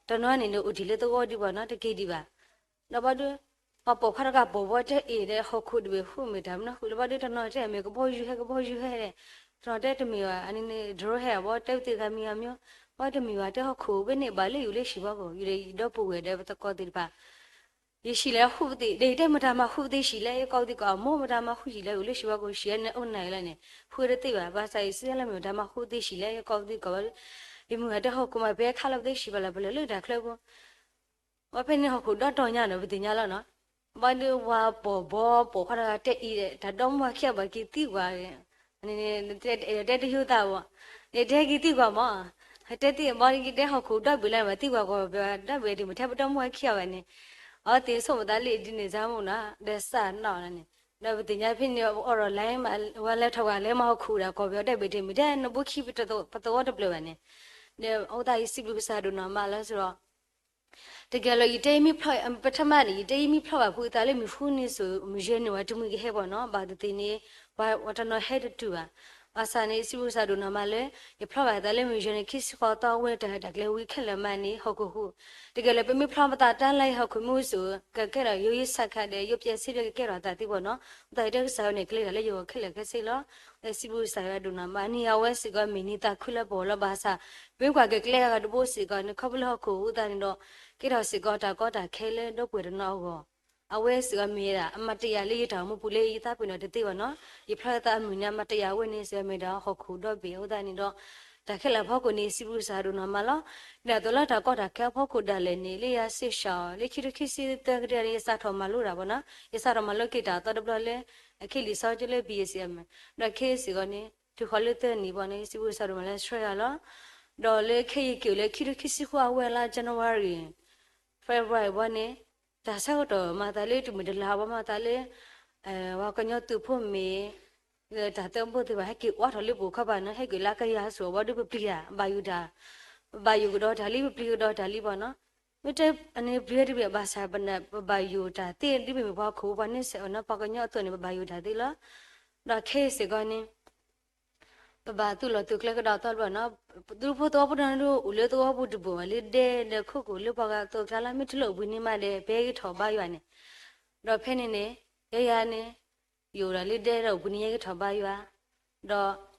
တနီၤန့ၣ်န့ၣ် အိၣ်တ့ၢ်လၢသဝီဒံးဘၣ်နီၤ တက့ၤဒံးဘၣ် ဒီးဘၣ်ဒီး ပှၤပိာ်ခွါတဂၤပိာ်ဘီတဲအ့ၣ်ဒီး ဟီၣ်ခိၣ်တဘ့ၣ်ဟူးမ့ၢ်တၢ်မနုၤဃိလဲၣ် ဘၣ်ဒီးတနီၤတဲမ့ၢ်ကဘီယူၤဟဲ ကဘီယူၤဟဲဒီး တနီၤတဲတမ့ၢ်ဘၣ် အန့ၣ်န့ၣ် drone ဟဲဘၣ်တဲပသ့ၣ်ဂၤမံၤဂၤမံၤ ဘၣ်တမ့ၢ်ဘၣ်တဲဟီၣ်ခိၣ်ဘ့ၣ်န့ၣ် ဘၣ်လၢယအိၣ်လၢဟံၣ်ဘၣ်ကီး ယဒီပုၢ်ဝဲၢ်ဒီးပသကိးသ့ၣ်တဖၣ် ယဟံၣ်လဲၤဟူးပသ့ၣ် ဒီးယတဲမတၤမၤဟူးပသ့ၣ်ဟံၣ်လဲၣ် ယကိးပသ့ၣ်ကီးအမိၢ် မတၤမၤဟူးဟံၣ်လဲၣ် အိၣ်လၢဟံၣ်ဘၣ်ကီး ဟံၣ်န့ၣ်အိၣ်နၤလီၤန့ၣ် ဟူးတသ့ဘၣ် ဘၣ်ဆၣ်ယစံးလၢမ့ၢ်မတၤမၤဟူးပသ့ၣ်ဟံၣ်လဲၣ် ယကိးပသ့ၣ်ကီးဘၣ်ဒီး ယမုၢ်ဂၤတဲဟီၣ်ခိၣ်မး ပဟဲခးလီၤပသ့ၣ်ဟံၣ်ဘၣ်လီၤ ပလဲၤလၢတၢ်ချၢပူၤ ဝဲဖဲန့ၣ်ဟီၣ်ခိၣ်ဒီတီၤညါနီၤ ပသ့ၣ်ညါလီၤနီၤ, ဘၣ်ဒီးပှၤပိာ်ဘီပိာ်ခွါတဂၤတဲအံၤ တၢ်ဒီမါဝၤခံဂၤဘၣ်က့ၤသံကွၢ်, တဲတယိသးဘၣ်, တဲက့ၤသံကွၢ်မး, တဲသံဘၣ်က့ၤတဲဟီၣ်ခိၣ်ဒီဘ့ၣ်လၢၤဘၣ်သံကွၢ်ကီးဘၣ်ဒီဘ့ၣ်တမ့ၢ်ထဲပဒီမါဝၤခံဂၤဘၣ်န့ၣ်, အဝဲသ့ၣ်ဆိကမိၣ်သးလၢဒ်န့ၣ်စ့ၢ်မ့ၢ်နီၤ ဒီးစၢ်နီၣ်န့ၣ်, ဒီးပသ့ၣ်ညါဖဲန့ၣ် အိးထီၣ်လဲၤမၤ ဝဲလဲၤထီၣ်ဝဲလဲၤမၤဟီၣ်ခိၣ်ဒီးကီၢ်ပယီၤဒီဘ့ၣ်တမ့ၢ်ထဲနဘိခံပသဝီတဖျၢၣ်ဘၣ်န့ၣ်, ဒီးအဃိသတးယစံးဘျုးကစၢ်ဒိၣ်နီၢ်မးလၢစ့ၢ်ဒီး တကယ်လီၤ ယတဲယမ့ၢ်ဖျီၣ် ပထမန့ၣ် ယတဲယမ့ၢ်ဖျီၣ်ဘၣ်ဖုအသးလၢမုၢ်ဃုနံၤစိၤ မုၢ်ယဲၢ်နံၤဝဲတမှံၤကဟဲပှၤနီၤ ဘၣ်သ့ၣ်သ့ၣ်န့ၣ် ပှၤတနီၤဟဲတတုၤဘၣ်. ဘၣ်ဆၣ်န့ၣ် စံးဘျုးကစၢ်ဒိၣ်နီၢ်မးလၢ ယဖျီၣ်ဘၣ်အသးလၢမုၢ်ယဲၢ်နံၤခံဆံဃိးသီဝဲတၢ်ဟဲတၢ်ကျဲဝံၤခဲလၢာ်မးန့ၣ် ဟီၣ်ခိၣ်ဟူး တကယ်လၢပမ့ၢ်ဖျီၣ်ပသးတၢ်လၢဟီၣ်ခိၣ်မ့ၢ်ဝံစိၤ ကကဲထီၣ်ယိယဆၢခါဒီး ယိပျဲစ့ဒီးကကဲထီၣ်သးသ့ပှၤနီၤ အဃိသတးယတဲကစၢ်ယွၤန့ၣ် ကလဲၤတၢ်လၢယဂီၢ်ခဲလၢာ်ခဲဆ့လီၤ. ဒီးစံးဘျုးကစၢ်ယွၤဒိၣ်နီၢ်မး အနံၤအဝဲစ့ၢ်ကီးမ့ၢ်နံၤသးခုလၢပဂီၢ်လီၤဘၣ်ဆၣ် ပမ့ၢ်ကွၢ်က့ၤကျဲဂၤဒီးတဘိစ့ၢ်ကီးန့ၣ် ခီဖျိလၢဟီၣ်ခိၣ်အဃိသတးန့ၣ်ဒီး ကဲထီၣ်စ့ၢ်ကီးတၢ်ကီတၢ်ခဲလၢဒီပုၢ်ဝဲၢ်တနီၤအဂီၢ် အဝဲစ့ၢ်ကီးမ့ၢ်ဒၣ် အမၤတယာ်လၢယတၢ်အိၣ်မူပူၤလၢယသးပ့ၤနီၣ်တသ့ဘၣ်နီၤ ယဖျီၣ်ယသးအမုၢ်န့ၣ် အမၤတယာ်ဝဲန့ၣ်စ့ၢ်ကီးမ့ၢ်ဒၣ်ဟီၣ်ခိၣ်ဒီဘ့ၣ်အဃိသတးန့ၣ်ဒီး တၢ်ခဲလၢာ်အဖီခိၣ်န့ၣ် စံးဘျုးကစၢ်ဒိၣ်နီၢ်မးလီၤ. ဒ်သိးလၢတၢ်ကီတၢ်ခဲအဖီခိၣ်ဒၣ်လဲာ်န့ၣ် လၢယစ့ၢ်ကီး လၢခံထိခံဆံသၢကတၢၢ်န့ၣ် ယစးထီၣ်မၤလိတၢ်ဘၣ်နီၤ ယစးထီၣ်မၤလိက့ၤတၢ်အသီတဘျီလၢ အခဲလံာ်စီဆှံလၢ ဘံၣ်အ့ၣ်စံၣ်အမ့ၢ် ဒီးခဲအံၤစ့ၢ်ကီးန့ၣ် တုၤဃီၤလၢသၢနံၣ်ဘၣ်န့ၣ် စံးဘျုးကစၢ်ဒိၣ်မးလၢဆှၢယၤလီၤ. ဒီးလၢခဲအံၤက့ၤလၢခံထိခံဆံဃိးအဝဲလါ January February ဘၣ်န့ၣ် တၢ်ဆၢကတီၢ်မၤသးလၢတမုာ်တလၤဘၣ်မၤသးလၢ ပှၤကညီသုးဖိမ့ၢ် တၢ်သၢဘိသ့ၣ်တဖၣ် ဟဲက့ၤအိးထီၣ်လၢပအိၣ်ခီပၤန့ၣ် ဟဲက့ၤလၢကယၤစိၤဘၣ်ဒီးပပျံၤတၢ် ဘၣ်ယိၣ်တၢ် ဘၣ်ယိၣ်ကဒီးတၢ်လံ ပပျံၤကဒီးတၢ်လံဘၣ်နီၤ. မ့ၢ်တဲအန့ၣ်ပျံၤတဘ့ၣ်ဘၣ်ဆၣ် ပဘၣ်ယိၣ်တၢ်သ့ ဒ်ပမ့ၢ်ပှၤခိၣ်ပှၤန့ဆဲးအီၤနီၤ ပှၤကညီအသိးန့ၣ် ပဘၣ်ယိၣ်တၢ်သ့လီၤ. ဒီးခဲအံၤစ့ၢ်ကီးန့ၣ် ပဘၣ်သူၣ်လီၤသုးကျဲကဒီးသီတဘျီနီၤ, ဒူဖိသဝီဖိတနီၤဒုး အိၣ်လၢသဝီပူၤတဘိၣ်ဘၣ် လၢဒဲဒီးခိၣ်ကိၣ်လၢပှၤဂၤသိးကျါလီၤ မ့ၢ်တလိၣ်အဘှံးန့ၢ်မးဒီး ပဟဲက့ၤထီၣ်ဘါယွၤန့ၣ်, ဒီးဖဲန့ၣ်န့ၣ် ယဲယၤန့ၣ် ယအိၣ်ဒီးလၢဒဲဒီးအိၣ်ဘှံးန့ၢ်ယဲက့ၤထီၣ်ဘါယွၤ, ဒီး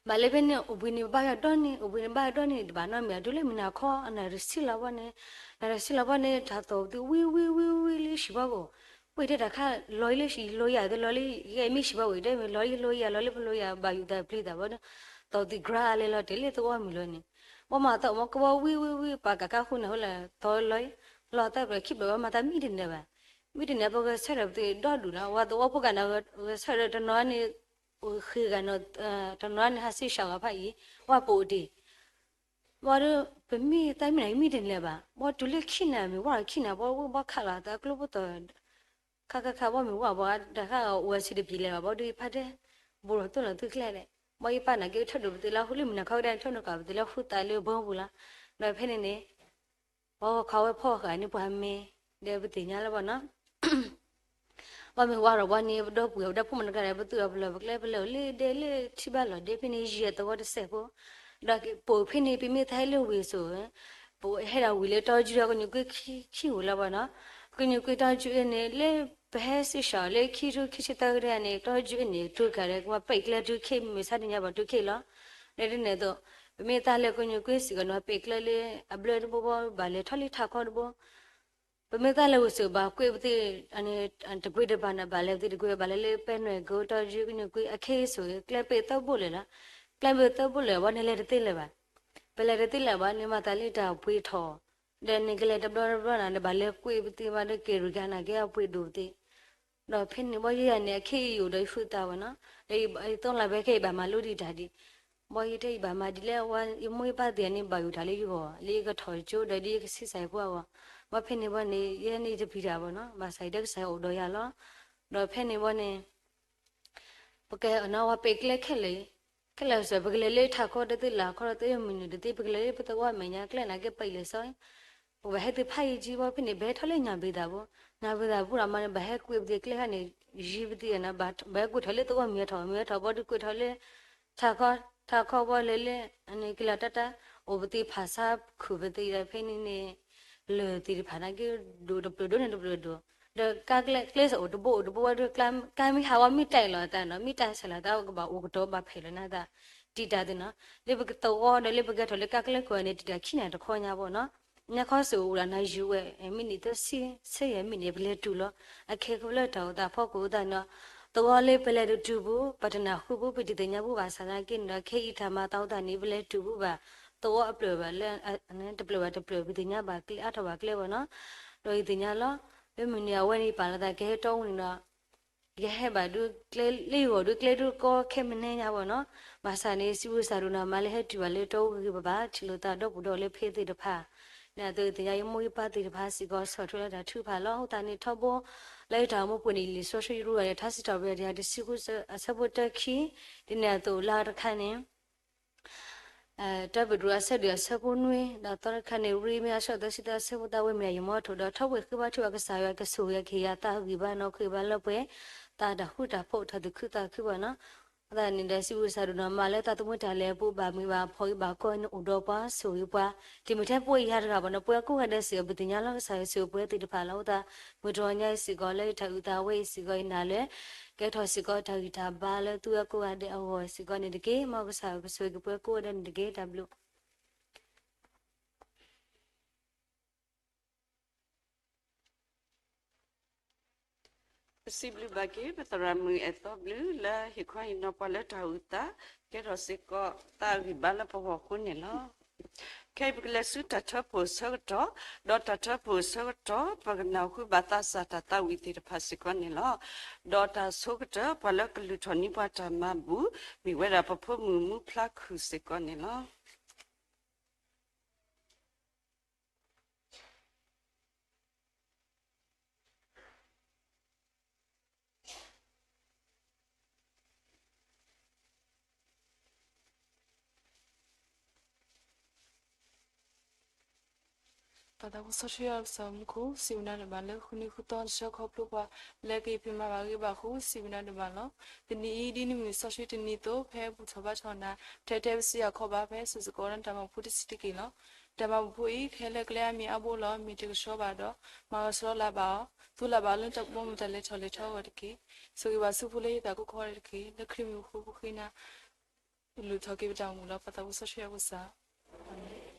ဘၣ်လၢဖဲန့ၣ် အိၣ်ဘှံးန့ၢ်ဘါယွၤဒီနံၤ အိၣ်ဘှံးန့ၢ်ဘါယွၤဒီနံၤ တဘၣ်နီတမံၤ တုၤလၢမုၢ်နၤခီ နၣ်ရံၣ်ဆံလီၤဘီန့ၣ်, နၣ်ရံၣ်ဆံလီၤဘီန့ၣ် တၢ်သီၣ်ပသံဝံဝံဝံဝံလၢဟံၣ်ဘီကအိၣ်, ဝံတဲတၢ်ခါ လီၤအံၤလၢဟံၣ် လီၤယၤသ့ လီၤလၢယဲမ့ၢ်ဟံၣ်ဘီဝံၤ တဲမ့ၢ်လီၤလၢလီၤယၤ လီၤလၢပလီၤယၤ ဘၣ်ယိၣ်တၢ်ပျံၤတၢ်ဘီန့ၣ်, သီၣ်ပသံ ကရၢအါလဲလီၤ တဲလၢသဝီမုၢ်လီၤန့ၣ်, ဘီမၤသီၣ်မီကဝီဝံဝံဝံ ပှၤကးကါဃုနၢ်ဟူလၢ သီၣ်လီၤ လီၤသးပှဲၤခံဘျီဘီ မၤသးမံတန့ၢ်ဘၣ်, မံတန့ၢ် ပဂဲၤဆၢထၢၣ်ပသံဒီဒူၣ်လီၤ ဝဲသဝီဖိကးန့ၣ် ဂဲၤဆၢထၢၣ်တနီၤန့ၣ် အိၣ်ဃ့ဂၤန့ၣ် တနီၤန့ၣ် ဟးစံၣ်ဆှၣ်ဂၤဖးအံၤ ဝဲပိာ်တ့ၢ် ဘီဒီး ပမ့ၢ်သးမံနၤမံတန့ၢ်ဘၣ်, ဘီတုၤလၢခံနၤမ့ၢ်ဝဲခံနၤ ဘီဝံဘီခးလီၤသးကျိဖိသီၣ် ခါခါခါ ဘီမ့ၢ်ဝဲဘီ တၢ်ခါအိၣ်ဝဲဆံးတပျံၤလဲၣ်ဘၣ် ဘီဒီးယဖးတဲ ဘူးလီၤသိလီၤသုကျဲလဲၣ်, ဘီယပာ်နၤက့ၤထၢၣ်ဒိၣ်ပသံလၢဟူလၢမုၢ်နၤခီကဒါ ထၢၣ်ဒိၣ်ကးပသံလၢဟူသးလၢဘီပူၤလီၤ, ဒီးဖဲန့ၣ်န့ၣ် ပှၤဂီၤခီဝဲဖီၣ်ဃာ်န့ၣ်ပှၤမ့ၢ် ဒီးပသ့ၣ်ညါလၢဘီနီၤ ဘီမ့ၢ်ဝါထီၣ်ဘီန့ၣ် ပဒီပုၢ်ဝဲၢ်ပဒီဖိမုၣ်တဂၤဒီး ပသူၣ်လီၤပလီၢ်ပကျဲ ပလဲၤအိၣ်လၢဒဲလၢထံဘၣ်လီၢ်ဒဲဖဲန့ၣ် ယံာ်အသဝီတစဲးဖိ, ဒီးပိာ်ဖဲန့ၣ် ပမ့ၢ်သးဟဲလၢဝ့ၢ်စိၤ ပဟဲဒၣ်ဝံၤလၢတီယုဒီးကညူၣ်ကွ့ခံဝံၤလီၤဘီနီၤ, ကညူၣ်ကွ့တီယုအန့ၣ် လၢပဟဲစံၣ်ဆှၣ်လၢခံထူခံဆံသၢကဒဲန့ၣ် တီယုအန့ၣ် တူၢ်ကးဒီး ကမၤပဲာ်ကျဲထူခ့ မ့ၢ်ဆါတညါဘၣ်တူၢ်ခ့လီၤ, ဒီးဒ်န့ၣ်အသိး ပမ့ၢ်သးလၢကညူၣ်ကွ့စ့ၢ်ကီးန့ၣ် ပပဲာ်ကျဲလၢအဘျၢတဘိဘီ ဘၣ်လဲၤထီၣ်လၢထးခီတဘိ ပမ့ၢ်သးလၢဝ့ၢ်စိၤဘၣ်ကွ့ပသံ တကွ့တဘၣ်န့ၣ် ဘၣ်လဲၤသ့တကွ့ ဘၣ်လဲၤလၢပဲနွဲၣ်ကိတီယုကညူၣ်ကွ့အခဲအံၤစိၤ ကျဲပဲာ်သၢဘိလၢာ်လီၤ, ကျဲပဲာ်သၢဘိလၢာ်ဘီန့ၣ်လဲၤတသ့လၢၤဘၣ်, ပလဲၤတသ့လၢၤဘၣ်န့ၣ် မၤသးလၢတၢ်ပှ့ၤထီၣ်, ဒီးန့ၣ်ကလဲၤတဘျီတဘျီန့ၣ် နဘၣ်လဲၤကွ့ပသံဘၣ်ဒီးက့ၤရူၢ်ကၤနၤက့ၤအပှ့ၤဒိၣ်ပသံ ဒီးဖဲန့ၣ်ဘီယဲယၤန့ၣ် အခဲအံၤယအိၣ်ဒီးယဃုသးဝဲနီၤ, ဒီးယသိလၢဘဲခဲအံၤဘၣ်မၤလိဒံးတၢ်ဒံး, ဘီယတဲယဘၣ်မၤဒ်လဲၣ် ဝဲယမိၢ်ယပၢ်သ့ၣ်န့ၣ် ဘၣ်ယိၣ်တၢ်လၢယဂီၢ် လၢယကထီၣ်ကၠိဒီးဒ်ယကဆံးစၢ်ယဖိအဂီၢ်, ဘီဖဲန့ၣ်ဘီန့ၣ် ယဲန့ၣ်ယတပျံၤတၢ်ဘီနီၤ ဘၣ်ဆၣ်ယတဲကစၢ်ယွၤအိၣ်ဒီးယၤလီၤ, ဒီးဖဲန့ၣ်ဘီန့ၣ် ပကဲအနီၢ်ဝဲပဲာ်ကျဲခဲလၢာ်, ခဲလၢာ်စ့ၢ် ပကလဲၤလၢထးခီတသ့ လၢခီတသ့ မုၢ်နုာ်တသ့ ပကလဲၤလၢပသဝီမဲာ်ညါကျဲနာ်က့ ပံးလဲၤစီ ပဘၣ်ဟဲသုးဖးယံာ်ကံဘီဖဲန့ၣ် ပဟဲထီၣ်လၢညၣ်ဘ့ၤသၣ်ဖိ, ညၣ်ဘ့ၤသၣ်ဖိဒီးမၤန့ၣ် ဘၣ်ဟဲကွ့ပသံကျဲခါန့ၣ် ယံၤပသံနီၤ ဘၣ်ဟဲကွ့ထီၣ်လၢသဝီမုၢ်ထီၣ် မုၢ်ထီၣ်ဘီဒုးကွ့ထီၣ်လၢ ထးခီ, ထးခီဘီလဲၤလၢ အန့ၣ်ကလီၤတၢ်တၢ် အိၣ်ပသံဖးဆါခုၣ်ပသံဒီးဖဲန့ၣ်န့ၣ် လၢာ်သ့ၣ်တဖၣ်နာ်က့ ဒိၣ်တပျၢၤဒိၣ်န့ၣ်တပျၢၤဒိၣ်, ဒီးကါကျဲအိၣ်တဘိအိၣ်တဘိဝဲဒၣ် ကါမ့ၢ်ဟးဝဲမ့ၢ်တၢ်အံၤလီၤသးနီၤ မ့ၢ်တၢ်ဆဲးလီၤသးကဘၣ်အိၣ်ကတီၤဘၣ်ဖဲးလီၤနသး တံာ်တာ်သ့နီၤ, လၢပကသဝီဒီးလၢပကဲထီၣ်လၢကါကျဲခိၣ်န့ၣ် တံာ်တာ်ခံနၤတခီညါဘီနီၤ, ညါခီစ့ၢ်အိၣ်ဒီးနၤယုၤဝဲ မ့ၢ်နံၣ်သၢဆံ ဆဲးယဲၢ်မံးနံး ပလဲၤတုၤလီၤ, အခဲခီလၢတၢ်အိၣ်သးဖီခိၣ်အသးနီၤ, သဝီလၢပလဲၤတတုၤဘူး ပတနၢ်ဟူဘူး ပတသ့ၣ်ညါဘူးဘၣ်ဆၣ်သနာ်က့န့ၣ်ဒီး ခဲအံၤတၢ်မၤသးအိၣ်သးန့ၣ် ပလဲၤတုၤဘူးဘၣ်, သဝီအပျၢၢ်ဘၣ်လၢ တပျၢၢ်ဘၣ်တပျၢၢ် ပသ့ၣ်ညါဘၣ်ကျဲအါထီၣ်ဘၣ်ကျဲဘီနီၤ, ဒီးယသ့ၣ်ညါလီၤ, လၢမုၢ်နံၤအဝဲန့ၣ်ပာ်လီၤသးကဟဲတီအူန့ၣ်ဒီး ယဟဲဘၣ်ဒုးကျဲလၢယဂီၢ်ဒုးကျဲဒုးကီခဲမုၢ်နံၤညါဘီနီၤ, ဘၣ်ဆၣ်န့ၣ် စံးဘျုးကစၢ်ဒိၣ်နီၤ မၤလၢဟဲတုၤဘၣ်လၢတီအူဂ့ၤဂ့ၤဘၣ်ဘၣ် ထံၣ်လိာ်သးဒီပုၢ်ဒီဝဲၢ်လၢဖဲသ့ၣ်တဖၣ်, န့ၣ်အသိးသ့ၣ်ညါယမိၢ်ယပၢ်သ့ၣ်တဖၣ်စ့ၢ်ကီး ဆီၣ်ထွဲလၢတၢ်ထုကဖၣ်လီၤ. အဃိသတးန့ၣ်ထီဘိ လၢယတၢ်အိၣ်မူပူၤန့ၣ် လံာ်စီဆှံရူၢ်ဂၤန့ၣ် ထါစံးထီၣ်ပတြၢၤတကယၤတဆံဃုအဆၢဖိတၢခံ, ဒ်န့ၣ်အသိးလၢတခါန့ၣ် တၢပ့းတရူးအဆၢဒုးအဆၢဖိနွံ, ဒီးသီတခါန့ၣ် ရံမ့ၢ်အဆၢသၢဆံသၢအဆၢဖိသၢ ဝဲမ့ၢ်ဒၣ်ယမိၢ်ထိၣ်ဒီး ထီဘိဃ့ဘါထုကဖၣ်ကစၢ်ယွၤ ကဆိၣ်ဂ့ၤက့ၤယၤ သးဂံၢ်ဘါနီၢ်ခိဘါလၢပှဲၤ, သးတၢ်ဃူတၢ်ဖိး တၢ်သူၣ်ခုသးခုဘၣ်နီၤ. အဃိသတးန့ၣ်ဒီး စံးဘျုးကစၢ်ဒိၣ်နီၤ မၤလၢသးသမူတၢ်လဲၤအပူၤ ဘၣ်မုာ်ဘၣ်ဖှီၣ်ဂ့ၤဘၣ်ကီန့ၣ်အိၣ်ဒီးပှၤ ဆိၣ်ဂ့ၤပှၤ, တမ့ၢ်ထဲပဝဲယၤတဂၤဘၣ်နီၤ ပဝဲကိးဂၤဒဲးစ့ၢ်ကီး ပသ့ၣ်ညါလီၤ ကစၢ်ယွၤဆိၣ်ဂ့ၤပှၤသ့ၣ်တဖၣ်လီၤ. အဃိသတး မုၢ်တနံၤညါအံၤစ့ၢ်ကီး လၢယတၢ်အုၣ်သးဝဲအံၤစ့ၢ်ကီး ယနာ်လၢ ကဲထီၣ်စ့ၢ်ကီးတၢ်ဂံၢ်တၢ်ဘါလၢသုဝဲကိးဂၤဒဲးအဂီၢ်စ့ၢ်ကီးန့ၣ်တက့ၢ်. မ်ကစၢ်ယွၤကဆိၣ်ဂ့ၤက့ၤပဝဲကိးဂၤဒဲးန့ၣ်တက့ၢ်. တၢ်ဘျုး ပစံးဘျုးဘၣ်က့ၤ ပသရၣ်မုၣ်အဲၣ်သီဘျုး လၢဟ့ၣ်ခီဟ့ၣ်နီၤပှၤလၢတၢ်အုၣ်သး ကဲထီၣ်စ့ၢ်ကီးသးအဂံၢ်ဘါလၢပဂီၢ်အဃိန့ၣ်လီၤ. ခဲအံၤပကလဲၤဆူတၢ်ထၢဖှိၣ်အဆၢကတီၢ်, ဒီးတၢ်ထၢဖှိၣ်အဆၢကတီၢ် ပကနၢ်ဟူဘၣ်သးစၢ်တၢ်သးဝံၣ်သ့ၣ်တဖၣ်စ့ၢ်ကီးန့ၣ်လီၤ. ဒီးတၢ်ဆိကတၢၢ် ပှၤလၢကလုၢ်ထီၣ်န့ၢ်ပှၤတၢ်မၤဘူၣ် မ့ၢ်ဝဲဒၣ်ပဖိမုၣ်မူဖျါခုၣ်စ့ၢ်ကီးန့ၣ်လီၤ. ပ ပၢ်သးစီဆှံယွၤပကစၢ်မူခိၣ် စံးဝဲဒၣ်တဘၣ်လၢ ဃုနံၤဃုသီ တဆၢခီဖျိပှၤ လၢကဟ့ၣ်ပှၤမၤဘၣ်ဂ့ၤဘၣ်အဃိ စံးဝဲဒၣ်တဘၣ်လီၤ. တနံၤအံၤ ဒ်နမ့ၢ်စီဆှံတနံၤအသိး ဖဲဘူၣ်ထီၣ်ဘါထီၣ်နၤ တဟဲတဲပစံးအီၤခီဘၣ် ဖဲစိၤစ့ၢ်ကီး နတၢ်မၤဘူၣ်ဖိတဆံးတက့ၢ်လီၤ. တၢ်မၤဘူၣ်ဖိအံၤ ကဟဲလၢကျဲအါမံၤအါဘိလီၤ. မ့ၢ်တကဆှီဘၣ်ဒီး မၤကဆှီလၢ်ဘၣ်အီၤ, သူလၢ်ဘၣ်အီၤလၢတၢ်ဘီမုၢ်တၢ်လဲၤထီၣ်လဲၤထီအဂီၢ်တက့ၢ်. ဆိၣ်ဂ့ၤဘၣ်ဆူဖိလၢဟ့ၣ်သးကိးကီးတက့ၢ်. လၢခရံာ်မံၤအဃိ ပဃ့နၤ လူၤထီၣ်က့ၤပတၢ်အိၣ်မူလီၤ. ပၢ်သးစီဆှံယွၤပကစၢ် အၤမ့ၣ်.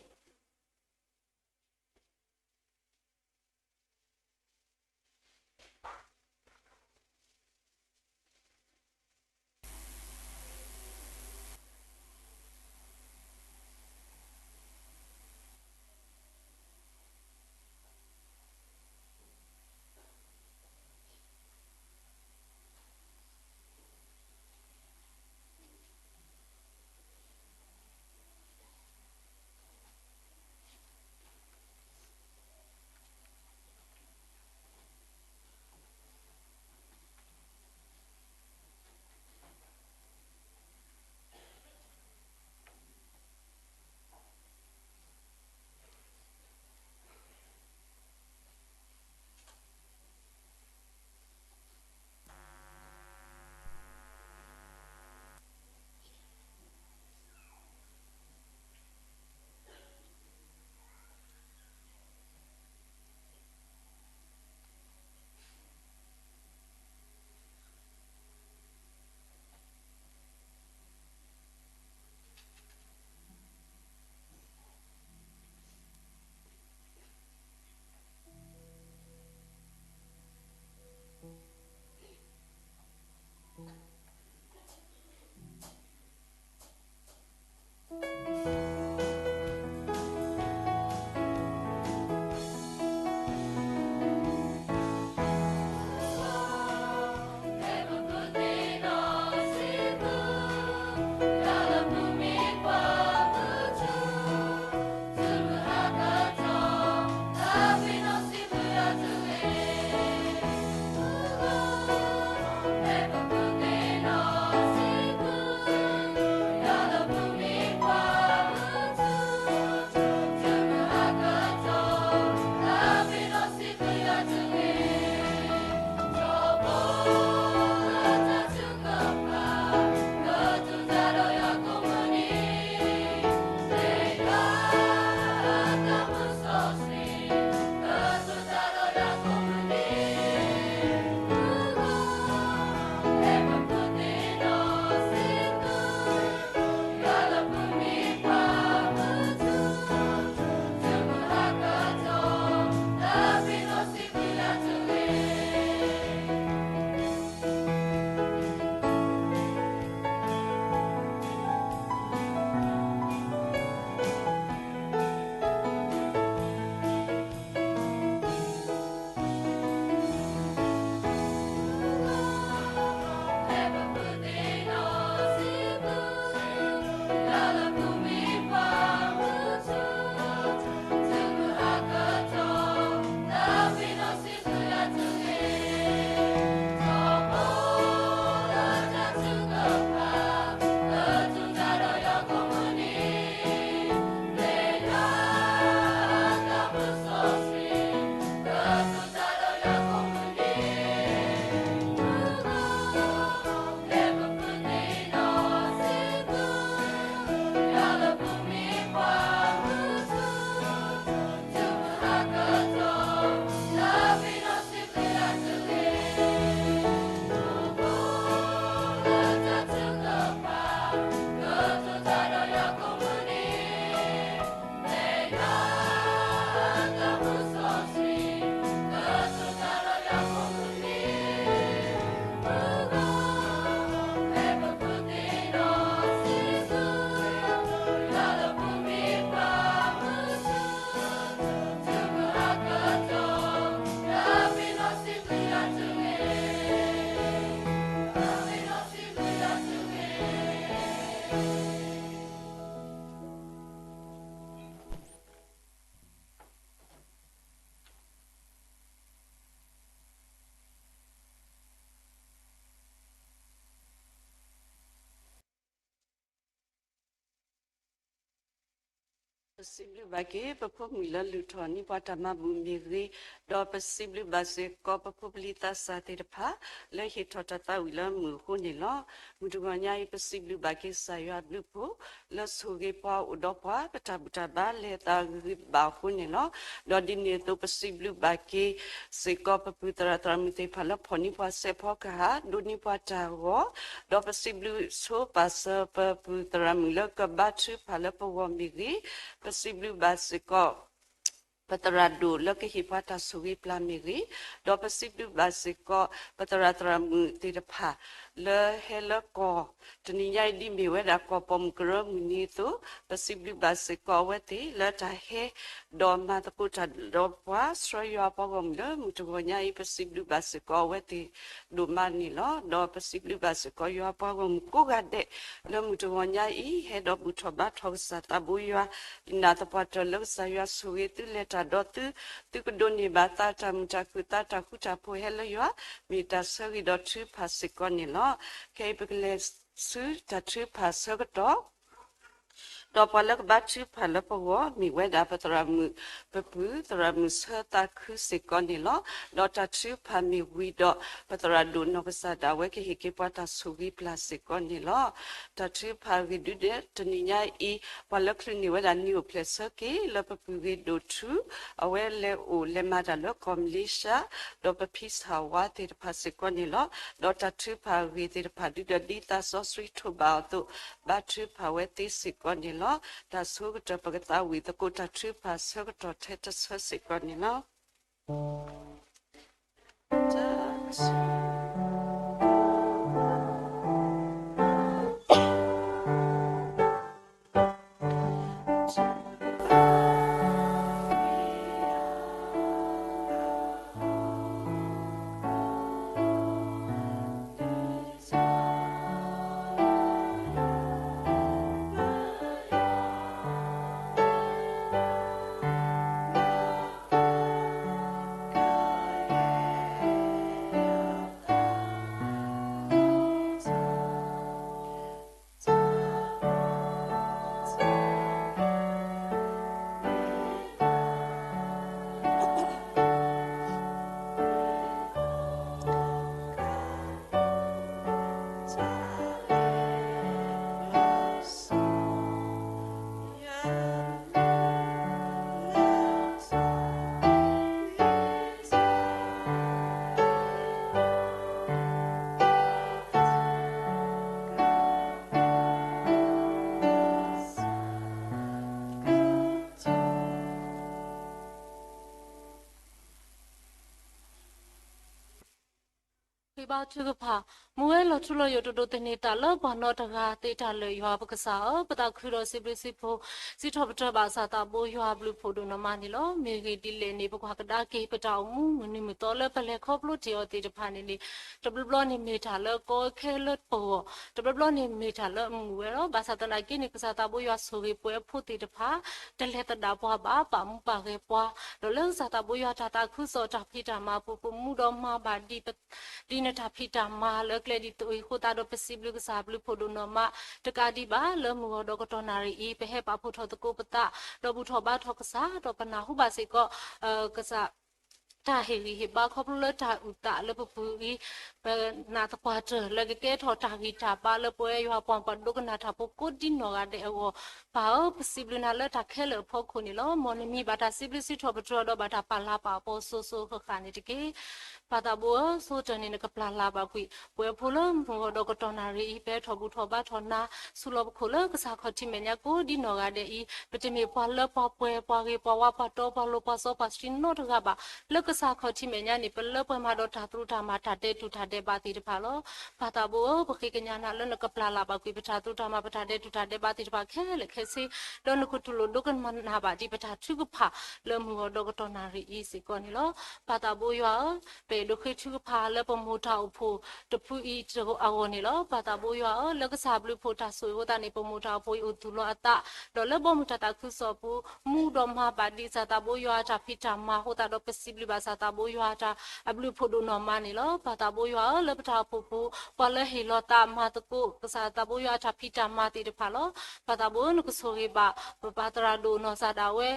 ပစံးဘျုးဘၣ်က့ၤ ပဖိမုၣ်လၢလုၢ်ထီၣ်န့ၢ်ပှၤတၢ်မၤဘူၣ်မ့ၢ်ဂ့ၤ, ဒီးပစံးဘျုးဘၣ်စ့ၢ်ကီး ပဖိပလံၤသးစၢ်သ့ၣ်တဖၣ် လၢဟ့ၣ်ထီၣ်တၢ်သးဝံၣ်လၢမုၢ်အဃိန့ၣ်လီၤ. မုၢ်တဂီၤညါအံၤ ပစံးဘျုးဘၣ်က့ၤကစၢ်ယွၤအဘျုးအဖှိၣ် လၢဆိၣ်ဂ့ၤပှၤအိၣ်ဒီးပှၤ ပတၢ်ဘူၣ်တၢ်ဘါလဲၤအသးဂ့ၤဂ့ၤဘၣ်အဃိန့ၣ်လီၤ. ဒီးဒ်န့ၣ်အသိး ပစံးဘျုးဘၣ်က့ၤစ့ၢ်ကီး ပပုၢ်သရၣ်သရၣ်မုၣ်သ့ၣ်တဖၣ်လၢဖီၣ်န့ၢ်ပှၤစဲးဖီကဟၣ် ဒိးန့ၢ်ပှၤတၢ်ဂီၤ, ဒီးပစံးဘျုးဆိပာ်စၢၤ ပပုၢ်သရၣ်မုၣ်လၢကဘါထုကဖၣ်လၢပဂီၢ်မ့ၢ်ဂ့ၤ, ပစံးဘျုးဘၣ်စ့ၢ်ကီး ပသရၣ်ဒိၣ်လၢကဟ့ၣ်ပှၤတၢ်ဆိၣ်ဂ့ၤပျၢ်မ့ၢ်ဂ့ၤ, ဒီးပစံးဘျုးဘၣ်စ့ၢ်ကီး ပသရၣ်သရၣ်မုၣ်သ့ၣ်တဖၣ် လၢဟဲလၢကီၢ် တနံၤညါအံၤ ဒ်မ့ၢ်ဝဲဒၣ်ကီၢ်ပိာ်မုၣ်ကရၢမုၢ်နံၤအသိး, ပစံးဘျုးဘၣ်စ့ၢ်ကီးအဝဲသ့ၣ်လၢတၢ်ဟဲ ဒီးမၤသကိးတၢ်ဒီးပှၤ ဆှၢယွၤပှၤဂီၢ်မုၢ်လၢမုၢ်တဂီၤညါအံၤ ပစံးဘျုးဘၣ်စ့ၢ်ကီးအဝဲသ့ၣ်ဒိၣ်မးန့ၣ်လီၤ. ဒီးပစံးဘျုးဘၣ်စ့ၢ်ကီးယွၤပှၤဂီၢ်မုၢ်ကိးဂၤဒဲး လၢမုၢ်တဂီၤညါအံၤ ဟဲဒီးဘူၣ်ထီၣ်ဘါထီၣ်ကစၢ်သးဘိယွၤ ယနာ်သပှၢ်တၢၢ်လၢကစၢ်ယွၤဆိၣ်ဂ့ၤသုလဲၤတၢ်ဒီးသု သုကဒိးန့ၢ်ဘၣ်သးတၢ်မုာ်တၢ်ခုၣ်သးတၢ်ဃူတၢ်ဖိးဟဲလၢယွၤ မ့ၢ်တၢ်ဆၢဂ့ၤဒီးထုကဖၣ်စ့ၢ်ကီးန့ၣ်လီၤ. ခဲအံၤပကလဲၤဆူတၢ်ထုကဖၣ်ဆၢကတီၢ် ဒီးပှၤလၢကဘါထုကဖၣ်လၢပဂီၢ် မ့ၢ်ဝဲဒၣ်ပသရၣ်မုၣ် ပပုၢ်သရၣ်မုၣ်ဆၢသးခုစ့ၢ်ကီးန့ၣ်လီၤ. ဒီးတၢ်ထုကဖၣ်မ့ၢ်ဝံၤဒီး ပသရၣ်ဒိၣ်နီၢ်ကစၢ်ဒၣ်ဝဲကဟ့ၣ်က့ၤပှၤတၢ်ဆိၣ်ဂ့ၤပျၢ်စ့ၢ်ကီးန့ၣ်လီၤ. တၢ်ထုကဖၣ်အဂ့ၢ်ဒုးဒဲး တနံၤညါအံၤ ပှၤလၢချုးန့ၢ်ဝဲဒၣ်နံၤအိၣ်ဖျဲၣ်ဆၢက့ၤ လၢပပုၢ်ဂ့ၤဒိၣ်ထူ အဝဲလဲၤအိၣ်လဲၤမၤတၢ်လၢကီၢ်မလ့ၡါ ဒီးပဖံဆၣ်ဝါသ့ၣ်တဖၣ်စ့ၢ်ကီးန့ၣ်လီၤ. ဒီးတၢ်ထုကဖၣ်အဂ့ၢ်သ့ၣ်တဖၣ်ဒုးဒီး ဒ်သးစီဆှံထိးဘၣ်အီၤအသိး ဘါထုကဖၣ်ဝဲသ့စ့ၢ်ကီးန့ၣ်လီၤ. တၢ်ဆိကတၢၢ်ပကသးဝံၣ်သကိးတၢ်ထုကဖၣ်ဆၢကတီၢ်ထဲတဆၢစ့ၢ်ကီးန့ၣ်လီၤ. ဃ့ဘါထုကဖၣ်, မူဝဲလီၤထူလီၤယိာ် တဒိးသန့ၤတၢ်လၢပှၤနီတဂၤသ့တၢ်လၢာ် ယွၤပကစၢ်ဧၢ, ပသးခုဒီးစံးဘျုးစံးဖှိၣ် စံးထီၣ်ပတြၢၤဘၣ်ကစၢ်သးဘိယွၤအဘျုးအဖှိၣ်ဒိၣ်နီၢ်မးန့ၣ်လီၤ. မ့ၢ်ဂ့ၢ်ဒ်လဲၣ်န့ၣ် ပကွၢ်ကဒါက့ၤ ပတၢ်အိၣ်မူမုၢ်နံၤမုၢ်သီလၢပလဲၤခီဖျိတ့ၢ်အီၤသ့ၣ်တဖၣ်န့ၣ်န့ၣ် တဘျီဘျီန့ၣ်မ့ၢ်တၢ်လၢကီခဲလၢပဂီၢ်, တဘျီဘျီန့ၣ်မ့ၢ်တၢ်လၢအမုာ်ဝဲလီၤ. ဘၣ်ဆၣ်သနာ်က့န့ၣ် ကစၢ်သးဘိယွၤဆိၣ်ဂ့ၤပှဲၤအဖိသ့ၣ်တဖၣ် တလဲၤသဒၣ်ပှၤဘၣ်, ပာ်မူပာ်ဂဲၤပှၤ, ဒီးလၢကစၢ်သးဘိယွၤတၢ်သးခုကစီၣ်တၢ်ဖံးတၢ်မၤအပူၤ ပမူဒီးမၤဘၣ်ဒ် ဒ်နတၢ်ဖံးတၢ်မၤလၢကျဲဒ်သိးအံၤအဃိသတးဒီး ပစံးဘျုးကစၢ်အဘျုးအဖှိၣ်ဒိၣ်နီၢ်မးတကးဒံးဘၣ်. လၢမုၢ်ဂီၤဒီးကတီၢ်နၣ်ရံၣ်အံၤ ပဟဲပာ်ဖှိၣ်ထီၣ်သကိးပသး ဒီးဘူၣ်ထီၣ်ဘါထီၣ်ကစၢ် ဒီးပနၢ်ဟူဘၣ်စ့ၢ်ကီး ကစၢ် တၢ်ဟ့ၣ်ဂံၢ်ဟ့ၣ်ဘါခီဖျိလၢတၢ်အုၣ်သးလၢပပူၤအံၤ ပနာ်သပှၢ်တၢၢ်လၢကကဲထီၣ်တၢ်ဂံၢ်တၢ်ဘါလၢပဝဲယွၤပှၤပှၤဒိကနၣ်တၢ်ဖိကိးဒ်နီၢ်ဂၤဒဲးအဂီၢ်, ပၢ်ဧၢ, ပစံးဘျုးနၤလၢတၢ်ခဲလၢာ်အဖီခိၣ်န့ၣ်လီၤ. မ်နမံၤဘၣ်တၢ်စံးဘျုးစံးထီၣ်ပတြၢၤဒီးဘၣ်တၢ်ပာ်လၤပာ်ပီၤစိၤစိၤဃၣ်ဃၣ်န့ၣ်တက့ၢ်. ပၢ်သးဘိဧၢ, ဆိတၢၢ်န့ၣ်နကပျၢ်လၤဘၣ်ကွံာ် ပဝဲဖိလၢမုၢ်ဂီၤဒီးကတီၢ်နၣ်ရံၣ်အံၤ ပဟဲထီၣ်ဘူၣ်ထီၣ်ဘါထီၣ်နၤ ဆူလီၢ်ပခိၣ်လၢကစၢ်ခီၣ်ထံးမဲာ်ညါကိးဒ်နီၢ်ဂၤဒဲးအံၤ ပတမ့ၢ်ပှၤလၢပှၤပှဲၤ ပှၤဂ့ၤ ပှၤဝါ ပှၤတီ ပှၤလိၤ ပှၤစီ ပှၤဆှံနီတဂၤဘၣ်. လၢကစၢ်ခီၣ်ထံးမဲာ်ညါန့ၣ် ပလၢပှဲၤမးဒီးတၢ်သရူးတၢ်မၤ တၢ်ဒဲးတူၢ်တၢ်ဒဲးဘးသ့ၣ်တဖၣ်လီၤ. ပၢ်သးဘိဧၢ, ပဃ့ကညးနၤလၢနကပျၢ်လၤဘၣ်ကွံာ် ပတၢ်သရူးတၢ်မၤ ပတၢ်ဒဲးတူၢ်တၢ်ဒဲးဘးသ့ၣ်တဖၣ်ခဲလၢာ်ခဲဆ့, ဒီးနကတူၢ်လိာ်ဒိကနၣ်ဘၣ်ဒ်ပတၢ်ထုကဖၣ် လၢမုၢ်ဂီၤဒီးကတီၢ်နၣ်ရံၣ်အံၤစ့ၢ်ကီးန့ၣ်လီၤ. ပၢ်သးဘိယွၤဧၢ, ပအဲၣ်ဒိးဃ့ထုကဖၣ်လၢပမိၢ်တၢ်အိၣ်ဖှိၣ်တဖုအံၤအဂီၢ်န့ၣ်လီၤ. ပၢ်သးဘိယွၤဧၢ, လၢကစၢ်အဘျုးအဖှိၣ်တၢ်ဆိၣ်ဂ့ၤအဃိသတးန့ၣ် ပမိၢ်တၢ်အိၣ်ဖှိၣ်အံၤအိၣ်သူၣ်လီၤအသး, ဒီးလၢဘီမုၢ်တၢ်သးခုကစီၣ်အပူၤ မူဒီးမၤဘၣ်ဒ်ကစၢ်သးဘိယွၤအတၢ်ဖံးတၢ်မၤအဃိသတးဒီး ပစံးဘျုးဘၣ်ကစၢ်သးဘိယွၤအတၢ်အဘျုးအဖှိၣ်ဒိၣ်နီၢ်မးန့ၣ်လီၤ. ပၢ်သးဘိယွၤ ပၢ်သးဘိယွၤကဆိၣ်ဂ့ၤဘၣ်လၢပတၢ်အိၣ်ဖှိၣ်ဖိခွါလၢဟ့ၣ်လီၤသးမၤသကိး ကစၢ်သးဘိယွၤအတၢ်ဖံးတၢ်မၤသ့ၣ်တဖၣ်လီၤ. ပၢ်သးဘိဧၢ နကဆိၣ်ဂ့ၤဘၣ် ပပၢ်သရၣ်ဒိၣ်နီၢ်စၢ်ဒၣ်ဝဲ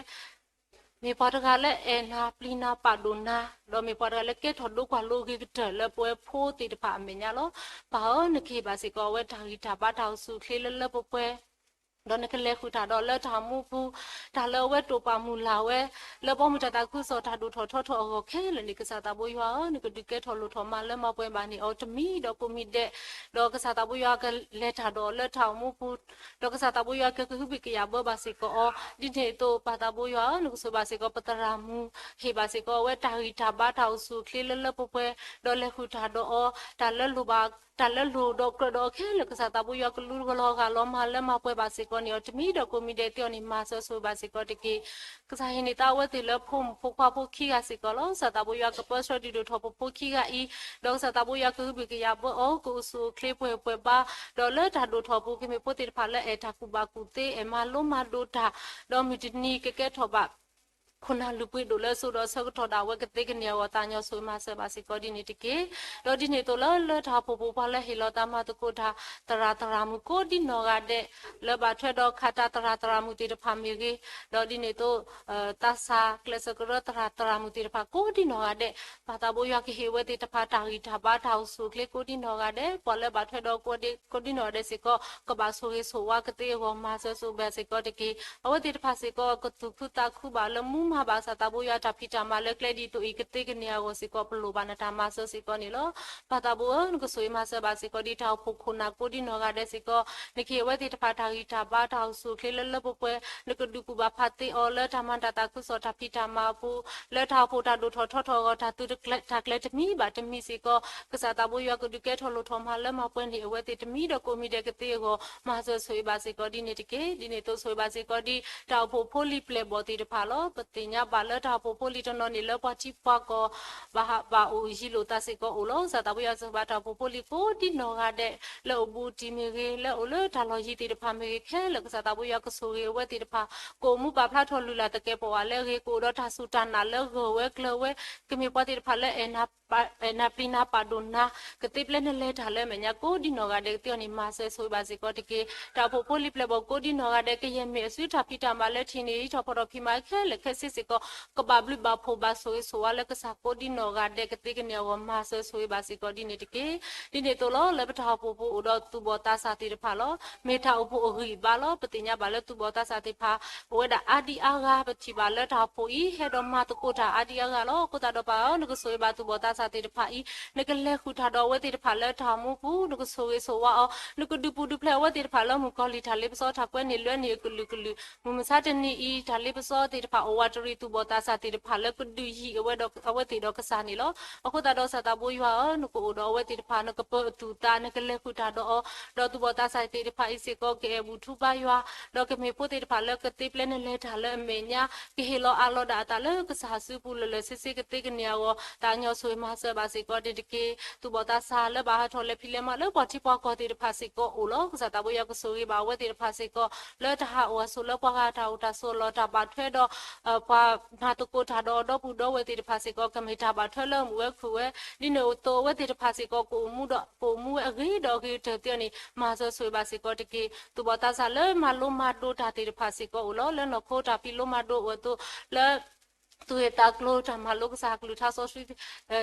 မ့ၢ်ပှၤတဂၤလၢအဲၣ်နၤပျံၤနၤပာ်ဒိၣ်နၤ, ဒီးမ့ၢ်ပှၤတဂၤလၢကဲထီၣ်ဒိကွၢ်လိအဂ့ၤကတၢၢ်လၢပဝဲဖိသ့ၣ်တဖၣ်အမဲာ်ညါလီၤ. ပၢ်ဧၢ နကဟ့ၣ်ဘၣ်စ့ၢ်ကီးအဝဲတၢ်ဂံၢ်တၢ်ဘါတၢ်အိၣ်ဆူၣ်အိၣ်ချ့လၢလၢပှဲၤပှဲၤ ဒီးနကလဲၤဃုာ်တၢ်ဒီးလၢတၢ်မူပူၤ, တၢ်လၢအဝဲတိာ်ပာ်မုၢ်လၢ်ဝဲ လၢပှၤမုၢ်တၢ်သးခုကစီၣ်တၢ်ဒိၣ်ထီၣ်ထီထီၣ်အဂီၢ်ခဲလၢာ်န့ၣ် ကစၢ်သးဘိယွၤဧၢ နကဒုးကဲထီၣ်လိၣ်ထီၣ်မၤလၢမၤပှဲၤဘၣ်န့ၢ်အီၤတမံၤဒီးကိးမံၤဒဲး, ဒီးကစၢ်သးဘိယွၤကလဲၤတၢ်ဒီးလၢတၢ်အိၣ်မူပူၤ, ဒီးကစၢ်သးဘိယွၤကကဟုဘံၣ်ကယာ်ဘၢဘၣ်စ့ၢ်ကီးအီၤ, ဒ်န့ၣ်အသိး ပၢ်သးဘိယွၤဧၢ နကဆိၣ်ဂ့ၤဘၣ်စ့ၢ်ကီးပသရၣ်မုၣ်, ဟ့ၣ်ဘၣ်စ့ၢ်ကီးအဝဲတၢ်ဂံၢ်တၢ်ဘါတၢ်အိၣ်ဆူၣ်အိၣ်ချ့လၢလၢပှဲၤပှဲၤ, ဒီးလဲၤဃုာ်တၢ်ဒီးအီၤ, တၢ်လၢလိၣ်ဘၣ် တၢ်လၢလိၣ်ဒီးကြၢးဒီးအီၤခဲလၢာ် ကစၢ်သးဘိယွၤကလူၤကလီၤဂာ်လီၤမၤလၢမၤပှဲၤဘၣ်စ့ၢ်ကီးန့ၢ်အီၤတမံၤဒီးကိးမံၤဒဲးသ့အီၤန့ၣ် မၤစၢၤဆိၣ်ဂ့ၤဘၣ်စ့ၢ်ကီးတက့ၢ်. ကစၢ်ဟ့ၣ်န့ၢ်သါအဝဲသ့ၣ်လၢဖိမုၣ်ဖိခွါဖိခံဂၤစ့ၢ်ကီးလီၤ. ကစၢ်သးဘိယွၤကပၢဆှၢဒုးဒိၣ်ထီၣ်ပဖိခံဂၤအံၤ, ဒီးကစၢ်သးဘိယွၤကဟုဘံၣ်ကယာ်ဘၢအီၤ ကအိၣ်ဆူၣ်အိၣ်ချ့ပှဲၤပှဲၤဘါ, ဒီးလၢတၢ်ဒိၣ်ထီၣ်ပူၤ ကမ့ၢ်ဖိသ့ၣ်တဖၣ်လၢအဲၣ်တၢ်ကူၣ်ဘၣ်ကူၣ်သ့ အဲၣ်မၤလိမၤဒိးတၢ်, ဒီးမုၢ်တနံၤကကဲထီၣ်ဘၣ် ခိၣ်နၢ်လုၢ်ပှ့ၤဒိၣ်လၢအစိၤဒီးအဆၢကတီၢ်ဒၣ်ဝဲကသ့ကန့ၢ်အဂီၢ် သးကညီၤဆိၣ်ဂ့ၤမၤစၢၤဘၣ်စ့ၢ်ကီးဒ်န့ၣ်တက့ၢ်. ဒီးဒ်န့ၣ်အသိးလၢ လၢတၢ်အိၣ်ဖှိၣ်ပူၤပှၤလၢဟ့ၣ်လီၤသးမၤသကိးတၢ် သရၣ်သရၣ်မုၣ်ကိးဒ်နီၢ်ဂၤဒဲး လၢဘၣ်ထွဲဒီးခးတၢ်သရၣ်သရၣ်မုၣ်သ့ၣ်တဖၣ်မ့ၢ်ဂ့ၤ, ဒီးဒ်န့ၣ်အသိး သးစၢ်ကျဲးစၢးကရၢသရၣ်သရၣ်မုၣ်သ့ၣ်တဖၣ်ကိးဒ်နီၢ်ဂၤဒဲး, ပၢ်သးဘိယွၤကဟ့ၣ်အဝဲသ့ၣ်တဖၣ်တၢ်ဂံၢ်တၢ်ဘါတၢ်အိၣ်ဆူၣ်အိၣ်ချ့ကိးဒ်နီၢ်ဂၤဒဲး, ပှၤလၢဘၣ်ထွဲဒီးကိးဒ်နီၢ်ဂၤဒဲးစ့ၢ်ကီး ကဘၣ်ဆိၣ်ဂ့ၤဆိၣ်ဝါကသ့အဂီၢ် မၤစၢၤဆိၣ်ဂ့ၤဘၣ်စ့ၢ်ကီးတက့ၢ်. အဝဲသ့ၣ်တဖၣ်စ့ၢ်ကီး ကသူၣ်ခုသးခုဘၣ်လၢမူမၤဘၣ်ကစၢ်သးဘိယွၤတၢ်ဖံးတၢ်မၤလၢကျဲဒ်သိးအံၤ ကသ့ကန့ၢ်အဂီၢ်စ့ၢ်ကီး ပလိၣ်ဘၣ်နတၢ်မၤစၢၤစ့ၢ်ကီးန့ၣ်လီၤ. ပၢ်သးဘိဧၢ နကဆိၣ်ဂ့ၤမၤစၢၤဘၣ်စ့ၢ်ကီးဒ်တၢ်အိၣ်ဖှိၣ်ခိၣ်နၢ်ကိးဒ်နီၢ်ဂၤဒဲးစ့ၢ်ကီး, နကဟ့ၣ်အဝဲသ့ၣ်တဖၣ်တၢ်ဂံၢ်တၢ်ဘါတၢ်အိၣ်ဆူၣ်အိၣ်ချ့လၢလၢပှဲၤပှဲၤ, နကဒုးကူၣ်ဘၣ်ဖးသ့အီၤလၢတၢ်မၤတၢ်သးခုကစီၣ်တၢ်ဖံးတၢ်မၤအပူၤ, လၢတၢ်အိၣ်ဖှိၣ်တၢ်ဒိၣ်ထီၣ်ထီထီၣ်အဂီၢ် တၢ်သုးတၢ်ကျဲၤတမံၤဘၣ်တမံၤစ့ၢ်ကီး, ကစၢ်သးဘိယွၤကဒုးကဲထီၣ်လိၣ်ထီၣ်မၤလၢမၤပှဲၤန့ၢ်အဝဲသ့ၣ်တမံၤဒီးကိးမံၤဒဲးကသ့အဂီၢ် မၤစၢၤဆိၣ်ဂ့ၤဘၣ်စ့ၢ်ကီးဒ်န့ၣ်တက့ၢ်. ဒ်န့ၣ်အသိးဆိၣ်ဂ့ၤဘၣ်စ့ၢ်ကီးဒ်တၢ်အိၣ်ဖှိၣ်ဖိလံၤပျဲၢ်ဘီၣ်သ့ၣ်တဖၣ်လီၤ. ပသ့ၣ်ညါဘၣ်လၢတၢ်အိၣ်ဖှိၣ်ဖိလံၤတနီၤန့ၣ် လၢပှၤထံပှၤကီၢ် ဘၣ်ဟးဘၣ်အိၣ်ယံၤလိာ်သးစ့ၢ်ကီးအိၣ်လီၤ. ကစၢ်သးဘိယွၤဆိၣ်ဂ့ၤဘၣ်တၢ်အိၣ်ဖှိၣ်ဖိလံၤကိးဒ်နီၢ်ဂၤဒဲး လၢအိၣ်ဘူးတံၢ်မ့ၢ်ဂ့ၤ, လၢအိၣ်လၢတၢ်လီၢ်ယံၤသ့ၣ်တဖၣ်မ့ၢ်ဂ့ၤခဲလၢာ် ကစၢ်သးဘိယွၤကဆိၣ်ဂ့ၤအဝဲသ့ၣ်တဖၣ်, ကအိၣ်မူပာ်ဖျါထီၣ်လုၢ်လၢ်သကဲာ်ပဝးလၢအဂ့ၤ, ကအိၣ်ဒီးတၢ်စူၢ်တၢ်နာ်လၢဂၢၢ်ဝဲကျၢၤဝဲ, ကမ့ၢ်ပှၤသ့ၣ်တဖၣ်လၢ အဲၣ်နၤပျံၤနၤပာ်ဒိၣ်နၤ, ကသ့ပျဲနလဲၤတၢ်လၢအမဲာ်ညါကိးဒ်နီၢ်ဂၤဒဲးကသ့အီၤန့ၣ် မၤစၢၤဆိၣ်ဂ့ၤဘၣ်စ့ၢ်ကီးတက့ၢ်. တၢ်အိၣ်ဖှိၣ်ဖိလံၤပျဲၢ်ဘီၣ်ကိးဒ်နီၢ်ဂၤဒဲး ကယဲၢ်မ့ၢ်အစုတၢ်ဖံးတၢ်မၤလၢထံၣ်န့ၢ်ဟံးထီၣ်ဖီၣ်ထီၣ်ဖံးမၤခဲလၢာ်ခဲဆ့စ့ၢ်ကီး ကဘၣ်ဘျုးဘၣ်ဖှိၣ်ဘၣ်ဆိၣ်ဂ့ၤဆိၣ်ဝါလၢကစၢ်ကိးဒ်နီၢ်ဂၤဒဲးကသ့ကန့ၢ်အဂီၢ် မၤစၢၤဆိၣ်ဂ့ၤဘၣ်စ့ၢ်ကီးဒ်န့ၣ်တက့ၢ်. ဒ်န့ၣ်အသိးလီၤ လၢပတၢ်အိၣ်ဖှိၣ်ပူၤအိၣ်ဒီးသူၣ်ဘီၣ်သးစၢ်သ့ၣ်တဖၣ်လီၤ. မ့ၢ်တၢ်အိၣ်ဖှိၣ်အဂံၢ်အဘါလီၤ. ပသ့ၣ်ညါဘၣ်လၢသူၣ်ဘီၣ်သးစၢ်သ့ၣ်တဖၣ် အိၣ်ဝဲဒၣ်အါဒံအါဂၤ ပထံၣ်ဘၣ်လၢတၢ်အိၣ်ဖှိၣ်အံၤ ဟဲဒီးမၤသကိးတၢ်အါဒံအါဂၤလီၤ. အဃိသတးဒီးပၢ်ဧၢ နကဆိၣ်ဂ့ၤဘၣ်သူၣ်ဘီၣ်သးစၢ်သ့ၣ်တဖၣ်အံၤ နကလဲၤဃုာ်တၢ်ဒီးအဝဲသ့ၣ်တဖၣ်လၢတၢ်အိၣ်မူပူၤ နကဆိၣ်ဂ့ၤဆိၣ်ဝါအီၤ နကဒုးပူၤဒုးဖျဲးအဝဲသ့ၣ်တဖၣ်လၢမုၣ်ကီၤလံၢ်တၢ်လ့ပစီတၢ်ကွဲန့ၢ်လွဲန့ၢ်အကလုာ်ကလုာ် မုၢ်မဆါတနံၤအံၤ တၢ်လ့ပစီသ့ၣ်တဖၣ်အိၣ်ဝးတရံး သူၣ်ဘီၣ်သးစၢ်သ့ၣ်တဖၣ်လၢကဒုးယံၤအဝဲဒီးအဝဲသ့ၣ်ဒီးကစၢ်န့ၣ်လီၤ. အဃိသတးဒီးကစၢ်သးဘိယွၤဧၢ နကအိၣ်ဒီးအဝဲသ့ၣ်တဖၣ် နကပၢၤအသူၣ်အသး နကလဲၤဃုာ်တၢ်ဒီးအီၤ ဒီးသူၣ်ဘီၣ်သးစၢ်သ့ၣ်တဖၣ်အံၤစ့ၢ်ကီး ကအဲၣ်ဘူၣ်ထူဘါယွၤ ဒီးကမ့ၢ်ဖိသ့ၣ်တဖၣ်လၢကသ့ပျဲနလဲၤတၢ်လၢအမဲာ်ညါ ကဟ့ၣ်လီၤအးလီၤဒၣ်အသးလၢကစၢ်စုပူၤလၢာ်လၢာ်ဆ့ဆ့ကသ့ကန့ၢ်အဂီၢ် သးကညီၤဆိၣ်ဂ့ၤမၤစၢၤဘၣ်စ့ၢ်ကီးန့ၣ်တက့ၢ်. သူၣ်ဘီၣ်သးစၢ်လၢဘၣ်ဟးထီၣ်လဲၤဖံးလဲၤမၤလၢပှၤထံပှၤကီၢ်သ့ၣ်တဖၣ်စ့ၢ်ကီးအိၣ်လီၤ. ကစၢ်သးဘိယွၤကဆိၣ်ဂ့ၤဘၣ်အဝဲသ့ၣ်တဖၣ်စ့ၢ်ကီး လၢတၢ်ဟးအိၣ်အဆိးလၢပှၤဂၤတၢ်အိၣ်တၢ်ဆိးအလီၢ် တၢ်ဘၣ်ထွဲဒီး ပှၤမၤသကိးတၢ်ဒီးအီၤဒီပုၢ်ဒီဝဲၢ်သ့ၣ်တဖၣ်စ့ၢ်ကီး ကမ့ၢ်တၢ်ဘၣ်ထွဲလၢမုာ်ဝဲခုၣ်ဝဲ ဒ်န့ၣ်အသိးအဝဲသ့ၣ်တဖၣ်စ့ၢ်ကီး ကအိၣ်မူဒီး ကအိၣ်မူဝဲအဂ့ၤဒီးအဂ့ၤကတၢၢ်သ့အီၤန့ၣ် မၤစၢၤဆိၣ်ဂ့ၤဘၣ်စ့ၢ်ကီးတက့ၢ်. သူၣ်ဘီၣ်သးစၢ်လၢမၤလိမၤဒိးတၢ်သ့ၣ်တဖၣ်စ့ၢ်ကီးအိၣ်လီၤ. လၢနီၢ်ခိတၢ်ဖံးလိမၤဒိးအိၣ်အသိး လၢ သူၣ်ဂ့ၢ်သးကျိၤ တၢ်မၤလိကစၢ်ကလုၢ်ကထါစီဆှံ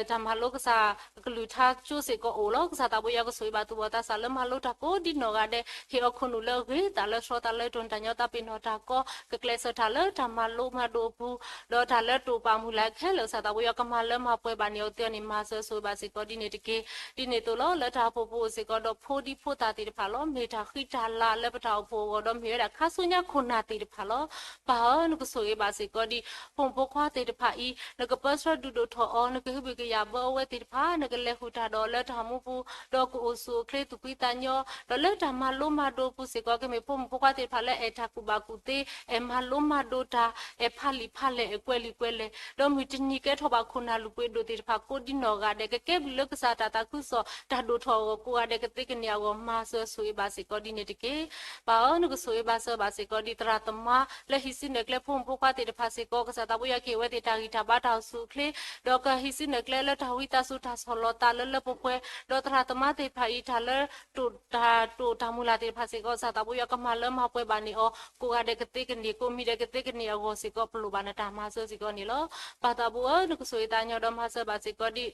တၢ်မၤလိကစၢ်ကလုၢ်ကထါကၠိစ့ၢ်ကီးအိၣ်လီၤ. ကစၢ်သးဘိယွၤကဆိၣ်ဂ့ၤဘၣ်သူၣ်ဘီၣ်သးစၢ်လၢမၤလိတၢ်ကိးဒ်နီၢ်ဂၤဒဲး ဟ့ၣ်အီၤခိၣ်နူာ်လၢအဂ့ၤသးလၢဆှီသးလၢတိၢ်နတၢ်ညီသးပ့ၤနီၣ်တၢ်ကီ ကကျဲးစၢးတၢ်လၢတၢ်မၤလိမၤဒိးအပူၤ ဒီးတၢ်လၢတိာ်ပာ်မုၢ်လၢ်ခဲလၢာ် ကစၢ်သးဘိယွၤကမၤလၢမၤပှဲၤဘၣ်န့ၢ်အီၤသ့အီၤန့ၣ် မၤစၢၤဆိၣ်ဂ့ၤဘၣ်စ့ၢ်ကီးဒ်န့ၣ်တက့ၢ်. ဒ်န့ၣ်အသိးလီၤ လၢတၢ်အိၣ်ဖှိၣ်ပူၤအိၣ်စ့ၢ်ကီးဒီးဖိဒံဖိသၣ်သ့ၣ်တဖၣ်လီၤ. မ့ၢ်တၢ်ဃံတၢ်လၤလၢပတၢ်အိၣ်ဖှိၣ်အဂီၢ်ဒီးမ့ၢ်ဝဲဒၣ်ခါဆူညါခိၣ်နၢ်သ့ၣ်တဖၣ်လီၤ. ပၢ်ဧၢ နကဆိၣ်ဂ့ၤဘၣ်စ့ၢ်ကီးဒ် ဖိမုၣ်ဖိခွါသ့ၣ်တဖၣ်အံၤ နကပၢဆှၢဒုးဒိၣ်ထီၣ်အီၤ နကဟုဘံၣ်ကယာ်ဘၢအဝဲသ့ၣ်တဖၣ် နကလဲၤဃုာ်တၢ်ဒီးလၢတၢ်မူပူၤ ဒီးကအိၣ်ဆူၣ်အိၣ်ချ့သူၣ်ဖှံသးညီ ဒီးလၢတၢ်မၤလိမၤဒိးပူၤစ့ၢ်ကီး ကမ့ၢ်ဖိမုၣ်ဖိခွါသ့ၣ်တဖၣ်လၢအဲၣ်တၢ်ကူၣ်ဘၣ်ကူၣ်သ့ အဲၣ်မၤလိမၤဒိးတၢ် အဲၣ်ဖးလံာ်ဖးလဲၢ် အဲၣ်ကွဲးလံာ်ကွဲးလဲၢ် ဒီးမုၢ်တနံၤကဲထီၣ်ဘၣ်ခိၣ်နၢ်လုၢ်ပှ့ၤဒိၣ်သ့ၣ်တဖၣ်ကိးဒ်နီၢ်ဂၤဒဲး ကကဲဘျုးလၢကစၢ်တၢ်သးခုကစီၣ် တၢ်ဒိၣ်ထီၣ်အဂီၢ်ကိးဂၤဒဲးကသ့ကန့ၢ်အဂီၢ် မၤစၢၤဆိၣ်ဂ့ၤဘၣ်စ့ၢ်ကီးဒ်န့ၣ်တက့ၢ်. ပၢ်ဧၢ နကဆိၣ်ဂ့ၤဘၣ်စၢၤဘၣ်စ့ၢ်ကီးဒ်သရၣ်သမါ လၢဟံးစုနဲၣ်ကျဲဖိမုၣ်ဖိခွါသ့ၣ်တဖၣ်စ့ၢ်ကီး ကစၢ်သးဘိယွၤ ကဟ့ၣ်ဝဲသ့ၣ်တၢ်ဂံၢ်တၢ်ဘါတၢ်အိၣ်ဆူၣ်အိၣ်ချ့, ဒီးကဟံးစုနဲၣ်ကျဲလၢတၢ်ဝံသးစူၤတၢ်ဆီၣ်လီၤသးလၢလၢပှဲၤပှဲၤ, ဒီးသရၣ်သမါသ့ၣ်တဖၣ်အံၤ တၢ်လၢ တၢ်တိာ်တၢ်မုၢ်လၢ်သ့ၣ်တဖၣ်စ့ၢ်ကီး ကစၢ်သးဘိယွၤကမၤလၢမၤပှဲၤဘၣ်န့ၢ်အီၤ ကိးဂၤဒဲးကသ့ကန့ၢ် ကိးမံၤဒဲးကသ့ကန့ၢ်အဂီၢ်စ့ၢ်ကီး ပလိၣ်ဘၣ်နတၢ်မၤစၢၤစ့ၢ်ကီးန့ၣ်လီၤ. ပၢ်သးဘိဧၢ, နကဆိၣ်ဂ့ၤသးကညီၤဒီးမၤစၢၤဘၣ်စ့ၢ်ကီးဒံး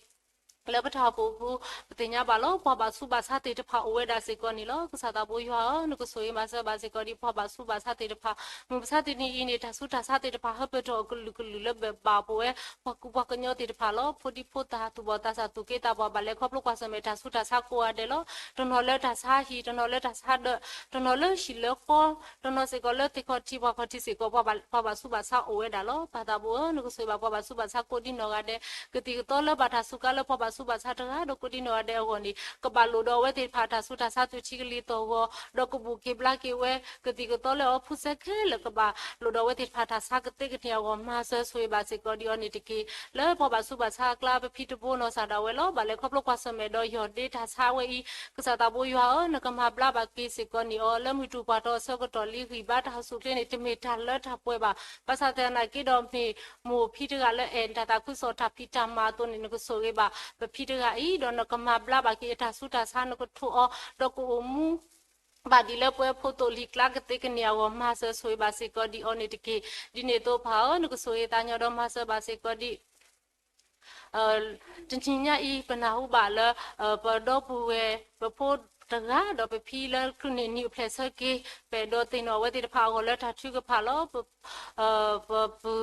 လၢပတၢ်အိၣ်ဖှိၣ်အပူၤ ပသ့ၣ်ညါဘၣ်လီၤ ပှၤဘၣ်ဆူးဘၣ်ဆါသ့ၣ်တဖၣ်အိၣ်ဝဲဒၣ်စ့ၢ်ကီးန့ၣ်လီၤ. ကစၢ်သးဘိယွၤဧၢ, နကဆိၣ်ဂ့ၤမၤစၢၤဘၣ်စ့ၢ်ကီးဒံး ပှၤဘၣ်ဆူးဘၣ်ဆါသ့ၣ်တဖၣ်, မုၢ်မဆါတနံၤအံၤန့ၣ် တၢ်ဆူးတၢ်ဆါသ့ၣ်တဖၣ်ဟၢဖၢၣ်ထီၣ်အကလုာ်ကလုာ်လၢဘၣ်ပဝဲ ပှၤကူပှၤကညီသ့ၣ်တဖၣ်လီၤ. ဖိဒံဖိသၣ် သူၣ်ဘီၣ်သးစၢ် သူၣ်က့သးပှၢ် ဘၣ်လဲၤခီဖျိကွၢ်ဆၢၣ်မဲာ်တၢ်ဆူးတၢ်ဆါကိးဂၤဒဲးလီၤ. တနီၤလၢတၢ်ဆါဟံၣ်, တနီၤလၢတၢ်ဆါဒၢး, တနီၤလၢဟံၣ်လၢဃီ, တနီၤစ့ၢ်ကီးလၢသ့ၣ်ခီၣ်ထံးပှၢ်ခီၣ်ထံးစ့ၢ်ကီး ပှၤဘၣ်ဆူးဘၣ်ဆါအိၣ်ဝဲဒၣ်လီၤ. ပၢ်သးဘိဧၢ, နကဆိၣ်ဂ့ၤဘၣ်ပှၤဘၣ်ဆူးဘၣ်ဆါကိးဒ်နီၢ်ဂၤဒဲး, ကသံၣ်ကသီလၢဘၣ်တၢ်စူးကါလၢပှၤဘၣ်ဆူးဘၣ်ဆါတဂၤ ဒီးကိးဒ်နီၢ်ဂၤဒဲးအဂီၢ်န့ၣ် ကဘၣ်လိၣ်ဒီးအဝဲသ့ၣ်တဖၣ်တၢ်ဆူးတၢ်ဆါသုးထံကလံၤသီၣ်ဂီၤ, ဒီးကဘူၣ်က့ၤဘျါက့ၤဝဲ ကသံၣ်ကသီလၢအီၤဖုစဲခဲလၢာ် ကဘၣ်လိၣ်ဒီးအဝဲသ့ၣ်တဖၣ်တၢ်ဆါကသ့ကန့ၢ်အဂီၢ် မၤစၢၤဆိၣ်ဂ့ၤဘၣ်စ့ၢ်ကီးဒံးအီၤန့ၣ်တက့ၢ်. လၢပှၤဘၣ်ဆူးဘၣ်ဆါအကျါ ပဖံတဘိနီၢ်စၢ်ဒၣ်ဝဲလီၤ. ဘၣ်လဲၤခီဖျိကွၢ်ဆၢၣ်မဲာ်ဒီးယီၢ်ဒ့တၢ်ဆါဝဲအံၤ, ကစၢ်သးဘိယွၤဧၢ, နကမၤဘျါဘၣ်က့ၤစ့ၢ်ကီးန့ၢ်အီၤ လၢမုၢ်တူၢ်ပှၢ်ထီၣ်အဆၢကတီၢ်လံ ဂံၢ်ဘါတၢ်အိၣ်ဆူၣ်အိၣ်ချ့န့ၣ် တမ့ၢ်တၢ်လၢတၢ်ပှဲၤဘၣ်. ဘၣ်ဆၣ်သနာ်က့ဒီးမ့ၢ်မိၢ်ဖံတဂၤလၢအဲၣ်တၢ်သးခုကစီၣ်တၢ်ဖံးတၢ်မၤအသိးန့ၣ် နကဆိၣ်ဂ့ၤဘၣ်ပဖံတဂၤအံၤ, ဒီးနကမၤဘျါဘၣ်က့ၤအတၢ်ဆူးတၢ်ဆါ နကထိးအီၤ, ဒီးကအိၣ်မူ ဘၣ်ဒ်လၢပှဲၤဖိသိၣ်လံၤကျါကသ့ကန့ၢ်အဂီၢ် မၤစၢၤဆိၣ်ဂ့ၤဘၣ်စ့ၢ်ကီးဒံးအီၤန့ၣ်တက့ၢ်. ဒ်န့ၣ်အသိးပၢ်ဧၢ, နကဆိၣ်ဂ့ၤသးကညီၤဒီးမၤစၢၤဘၣ်စ့ၢ်ကီးဒံး တနံၤညါအံၤ ပနၢ်ဟူဘၣ်လၢ ပဒီပုၢ်ဝဲၢ် ပဖိတဂၤ ဒီးပဖံလၢ ချုးန့ၢ်နံၣ်အိၣ်ဖျဲၣ်ဆၢက့ၤ ပအဲၣ်ဒိးသ့ၣ်နီၣ်အဝဲသ့ၣ်တဖၣ်အဂီၢ်လၢတၢ်ထုကဖၣ်လီၤ. ပပုၢ်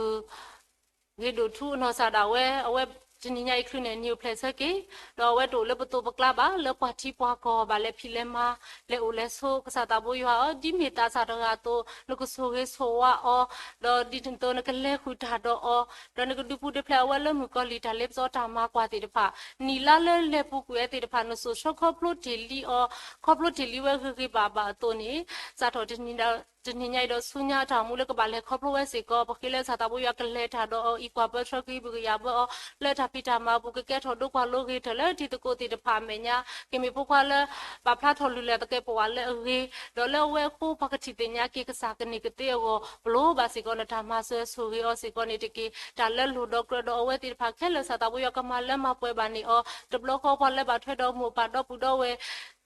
ဂ့ၤဒိၣ်ထူအနီၢ်စၢ်ဒၣ်ဝဲ အဝဲတနံၤညါအံၤ ချုးန့ၢ်နံၣ်အိၣ်ဖျဲၣ်ဆၢက့ၤ ဒီးအဝဲတအိၣ်လၢပသိးပကျါဘၣ် လၢပှၤထံပှၤကီၢ် ဘၣ်လဲၤဖံးလဲၤမၤ လဲၤအိၣ်လဲၤဆိး ကစၢ်သးဘိယွၤဧၢ, ဒ်မ့ၢ်သးစၢ်တဂၤအသိး နကဆိၣ်ဂ့ၤဆိၣ်ဝါအီၤ, ဒီးဒ်သိးနကလဲၤဃုာ်တၢ်ဒီးအီၤ, ဒီးနကဒုးပူၤဒုးဖျဲးအဝဲလၢမုၣ်ကီၤလံၢ်တၢ်လ့ပစီတၢ်မၤကွၢ်သ့ၣ်တဖၣ်, နံၣ်လါလၢလဲၤပူၤကွံာ်ဝဲသ့ၣ်တဖၣ် နစိာ်ဆှၢခီဖျိတ့ၢ်လံအီၤ, ခီဖျိတ့ၢ်လံဝဲဂ့ၤဂ့ၤဘၣ်ဘၣ်အသိးန့ၣ် စးထီၣ်တနံၤညါအံၤဒီးဆူညါအတၢ်အိၣ်မူလၢကဘၣ်လဲၤခီဖျိဝဲစ့ၢ်ကီး ပဃ့လၢကစၢ်သးဘိယွၤကလဲၤတၢ်ဒီးအီၤ အံးကွၢ်ပၢဆှၢကဟုကယာ်ဘၢအီၤ လၢတၢ်ဖံးတၢ်မၤအပူၤ ကကဲထီၣ်ဒိကွၢ်လိဂ့ၤထၢၣ်လၢတံၤသကိးသ့ၣ်တဖၣ်အမဲာ်ညါ ကမ့ၢ်ဖိခွါလၢ ပာ်ဖျါထီၣ်လုၢ်လၢ်သကဲာ်ပဝးလၢအဂ့ၤ, ဒီးလၢအဝဲအဃိပှၤကထံၣ်သ့ၣ်ညါက့ၤကစၢ်ကန့ၢ်ကသ့အဂီၢ် ပလိၣ်ဘၣ်စ့ၢ်ကီးနတၢ်မၤစၢၤဆိၣ်ဂ့ၤအီၤစ့ၢ်ကီးန့ၣ်တက့ၢ်. တၢ်လၢလိၣ်ဒီးကြၢးဒီးအဝဲသ့ၣ်တဖၣ်ခဲလၢာ် ကစၢ်သးဘိယွၤကမၤလၢမၤပှဲၤဘၣ်န့ၢ်အီၤ, တဘျီဃီပှၤလၢဘၣ်ထွဲဒီးမိၢ်ပၢ်ဒီပုၢ်ဒီဝဲၢ်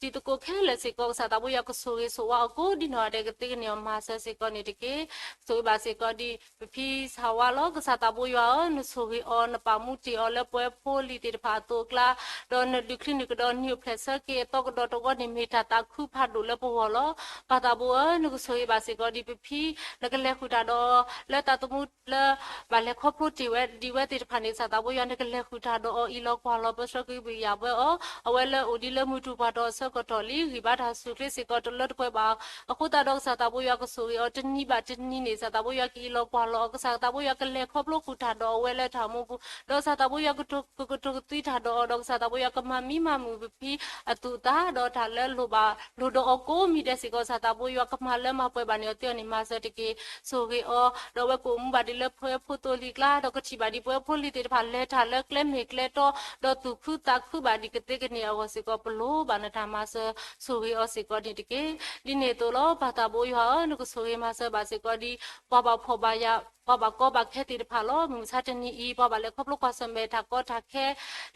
တံၤသကိးခဲလၢာ်စ့ၢ်ကီး ကစၢ်သးဘိယွၤကဆိၣ်ဂ့ၤဆိၣ်ဝါအီၤကိးဒ်နီၢ်ဂၤဒဲးကသ့ကန့ၢ်အီၤ မၤစၢၤစ့ၢ်ကီးန့ၣ်တက့ၢ်. ဆိၣ်ဂ့ၤဘၣ်စ့ၢ်ကီးဒ်ပဖံစၢ်ဝါလီၤ. ကစၢ်သးဘိယွၤဧၢ, နဆိၣ်ဂ့ၤအီၤ နပာ်မူတ့ၢ်အီၤလၢပှဲၤဖိလံၤသ့ၣ်တဖၣ်အသိးအကျါ, ဒီးနဒုးချံနုာ်ကဒီးနံၣ်အိၣ်ဖျဲၣ်ဆၢက့ၤအသီကဒီးတဝီန့ၣ် မ့ၢ်တၢ်သးခုဖးဒိၣ်လၢပဂီၢ်လီၤ. ပၢ်သးဘိဧၢ, နကဆိၣ်ဂ့ၤဘၣ်စ့ၢ်ကီးဒ်ပဖံ နကလဲၤဃုာ်တၢ်ဒီးအီၤ လၢသးသမူလၢ ဘၣ်လဲၤခီဖျိတ့ၢ်ဝဲဒ်ဝဲသ့ၣ်တဖၣ်န့ၣ် ကစၢ်သးဘိယွၤ နကလဲၤဃုာ်တၢ်ဒီးအီၤ အံးလီၤကွၢ်လီၤ ပၢဆှၢကဟုကယာ်ဘၢအီၤ, အဝဲလၢအိၣ်ဒံးလၢမုၢ်တူၢ်ပှၢ်ထီၣ်အဆၢကတီၢ်လံ ဂံၢ်ဘါတၢ်အိၣ်ဆူၣ်အိၣ်ချ့စ့ၢ်ကီး တလၢတပှဲၤဘၣ် အဃိသတးဒီး ကစၢ်သးဘိယွၤကဆိၣ်ဂ့ၤအီၤ တနံၤဘၣ်တနံၤန့ၣ် ကစၢ်သးဘိယွၤကအံးလီၤကွၢ်လီၤအီၤ, ကစၢ်သးဘိယွၤကလဲၤခီဖျိဃုာ်တၢ်ဒီးအဝဲလၢတၢ်အိၣ်မူပူၤ, ဒီးကစၢ်သးဘိယွၤကကတိၤကသွံတၢ်ဒီးအီၤ, ဒီးကစၢ်သးဘိယွၤကမၤမံမၤမုာ်ပဖံအသူၣ်အသး, ဒီးတၢ်လၢလိၣ်ဘၣ်လိၣ်ဒီးအီၤကိးမံၤဒဲးစ့ၢ်ကီး ကစၢ်သးဘိယွၤကမၤလၢမၤပှဲၤဘၣ်န့ၢ်အီၤသ့အီၤန့ၣ် မၤစၢၤတက့ၢ်. ဆိၣ်ဂ့ၤအီၤ ဒီးအဝဲကအိၣ်မူဘၣ်ဒ်လၢပှဲၤဖိသိၣ်လံၤကျါ, ဒီးကထံၣ်ဘၣ်ဒံးပှဲၤဖိလံၤသ့ၣ်တဖၣ် လဲၤတၢ်လၢကျဲမ့ၢ်ကျဲတီ, ဒီးသူၣ်ခုသးခုဘၣ်ဒံးကသ့ကန့ၢ်အဂီၢ်စ့ၢ်ကီး ပလိၣ်ဘၣ်နတၢ်မၤစၢၤဆိၣ်ဂ့ၤအီၤစ့ၢ်ကီးန့ၣ်တက့ၢ်. ဒ်န့ၣ်အသိးလီၤ. ပၢ်သးဘိယွၤဧၢ, နကဆိၣ်ဂ့ၤမၤစၢၤဘၣ်စ့ၢ်ကီးဒ် ပှၤဘၣ်ဖှီၣ်ဘၣ်ယာ် ပှၤဘၣ်ကီဘၣ်ခဲသ့ၣ်တဖၣ်လီၤ. မုၢ်မဆါတနံၤအံၤ ပှၤဘၣ်လဲၤခီဖျိကွၢ်ဆၢၣ်မဲာ်တၢ်ကီတၢ်ခဲ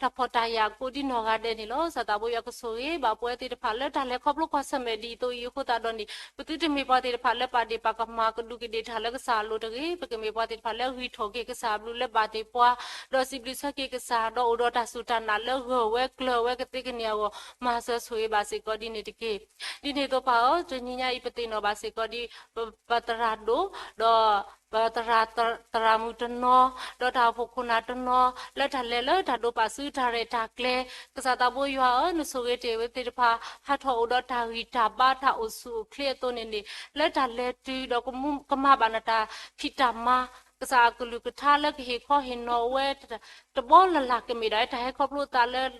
တၢ်ဖှီၣ်တၢ်ယာ်ကိးဒ်နီၢ်ဂၤဒဲးန့ၣ်လီၤ. ကစၢ်သးဘိယွၤကဆိၣ်ဂ့ၤဘၣ်ပဝဲသ့ၣ်တဖၣ်လၢတၢ်လဲၤခီဖျိကွၢ်ဆၢၣ်မဲာ်ဒ်အံၤအသိးအံၤအဃိသတးဒီးန့ၣ် ပသုတမ့ၢ်ပှၤသ့ၣ်တဖၣ်လၢပာ်ဒ့ၣ်ပာ်ကမၣ်ကဒူးကဒ့ၣ်တၢ်လၢကစၢ်အလိၤတဂ့ၤ. ပကမ့ၢ်ပှၤသ့ၣ်တဖၣ်လၢဂံၢ်ထီၣ်က့ၤကစၢ်အဘျုးလၢဘၣ်သ့ၣ်ပှၤ ဒီးစံးဘျုးဆၢက့ၤကစၢ် ဒီးအိၣ်ဒီးတၢ်စူၢ်တၢ်နာ်လၢဂၢၢ်ဝဲကျၢၤဝဲကသ့ကန့ၢ်အဂီၢ် မၤစၢၤဆိၣ်ဂ့ၤဘၣ်စ့ၢ်ကီးဒ်န့ၣ်တက့ၢ်. ဒ်န့ၣ်အသိးပၢ်ဧၢ, တနံၤညါအံၤ ပသ့ၣ်နီၣ်ဘၣ်စ့ၢ်ကီးဒ် ပသရၣ်ဒိၣ် ဒီး ပသရၣ်သရၣ်မုၣ်တနီၤ ဒီးတၢ်အိၣ်ဖှိၣ်ခိၣ်နၢ်တနီၤ လၢတၢ်လဲၤလၢတၢ်ဒိးပာ်စုတၢ်ရဲၣ်တၢ်ကျဲၤ ကစၢ်သးဘိယွၤဧၢ, နဆိၣ်ဂ့ၤတ့ၢ်ဝဲသ့ၣ်တဖၣ် ဟးထီၣ်အိၣ်ဒီးတၢ်ဂံၢ်တၢ်ဘါတၢ်အိၣ်ဆူၣ်အိၣ်ချ့အသိးန့ၣ်န့ၣ် လၢတၢ်လဲၤတုၤဒီးကမၤဘၣ်နတၢ်ဖံးတၢ်မၤ ကစၢ်အကလုၢ်ကထါလၢကဟ့ၣ်ခီဟ့ၣ်နီၤဝဲ တဘီလၢ်လၢ်ကမ့ၢ်ဒၣ်တၢ်ဟဲခီဖျိသးလၢ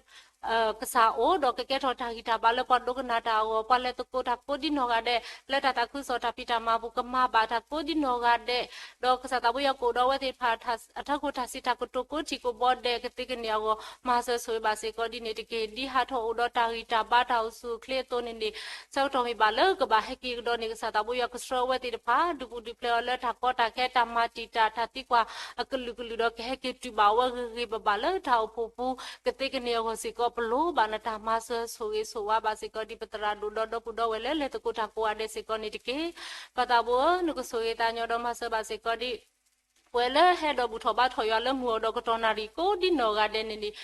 ကစၢ်အိၣ်ဒီးကကဲထီၣ်တၢ်ဂံၢ်တၢ်ဘါလၢပှၤဒိကနၣ်တၢ်အဂီၢ်, ပှၤလဲၤသကိးတၢ်ကိးဒ်နီၢ်ဂၤဒဲး, လၢတၢ်သးခုကစီၣ်တၢ်ဖံးတၢ်မၤအပူၤကမၤဘၣ်တၢ်ကိးဒ်နီၢ်ဂၤဒဲး, ဒီးကစၢ်သးဘိယွၤကအိၣ်ဒီးအဝဲသ့ၣ်တဖၣ် အထၢၣ်ခိၣ်တၢ်စံးတၢ်ကတိၤကိးထံၣ်ကိးဘီဒဲးကသ့ကန့ၢ်အဂီၢ် မၤစၢၤဆိၣ်ဂ့ၤဘၣ်စ့ၢ်ကီးဒ်န့ၣ်တက့ၢ်. ဒ်ဟးထီၣ်အိၣ်ဒီးတၢ်ဂံၢ်တၢ်ဘါတၢ်အိၣ်ဆူၣ်အိၣ်ချ့အသိးန့ၣ်န့ၣ် ဆၢကတီၢ်မ့ၢ်ဘၣ်လၢကဘၣ်ဟဲက့ၤကဒီးန့ၣ် ကစၢ်သးဘိယွၤကဆှၢအဝဲသ့ၣ်တဖၣ် ဒုးပူၤဒုးဖျဲးအီၤလၢတၢ်ကီတၢ်ခဲ တၢ်မၤတံာ်တာ် တၢ်သံကွၢ်အကလုာ်ကလုာ်ဒီး ကဟဲက့ၤတုၤဘၣ်အဝဲဂ့ၤဂ့ၤဘၣ်ဘၣ်လၢတၢ်အိၣ်ဖှိၣ်ပူၤ ကသ့ကန့ၢ်အဂီၢ်စ့ၢ်ကီး ပလိၣ်ဘၣ်နတၢ်မၤစၢၤဆိၣ်ဂ့ၤဆိၣ်ဝါဘၣ်စ့ၢ်ကီးဒ်ပသရၣ်ဒိၣ်ဒီဒီပုၢ်ဒီဝဲၢ်လၢလဲၤသကိးတၢ်ကိးဂၤဒဲးစ့ၢ်ကီးန့ၣ်တက့ၢ်. ပၢ်သးဘိဧၢ, နကဆိၣ်ဂ့ၤသးညီဒီးမၤစၢၤဘၣ်စ့ၢ်ကီးဒ် ပဝဲလၢဟဲဒီးဘူၣ်ထီၣ်ဘါထီၣ်ယွၤလၢမုၢ်အိၣ်ဒီးကတီၢ်နၣ်ရံၣ်ကိးဒ်နီၢ်ဂၤဒဲးန့ၣ်န့ၣ်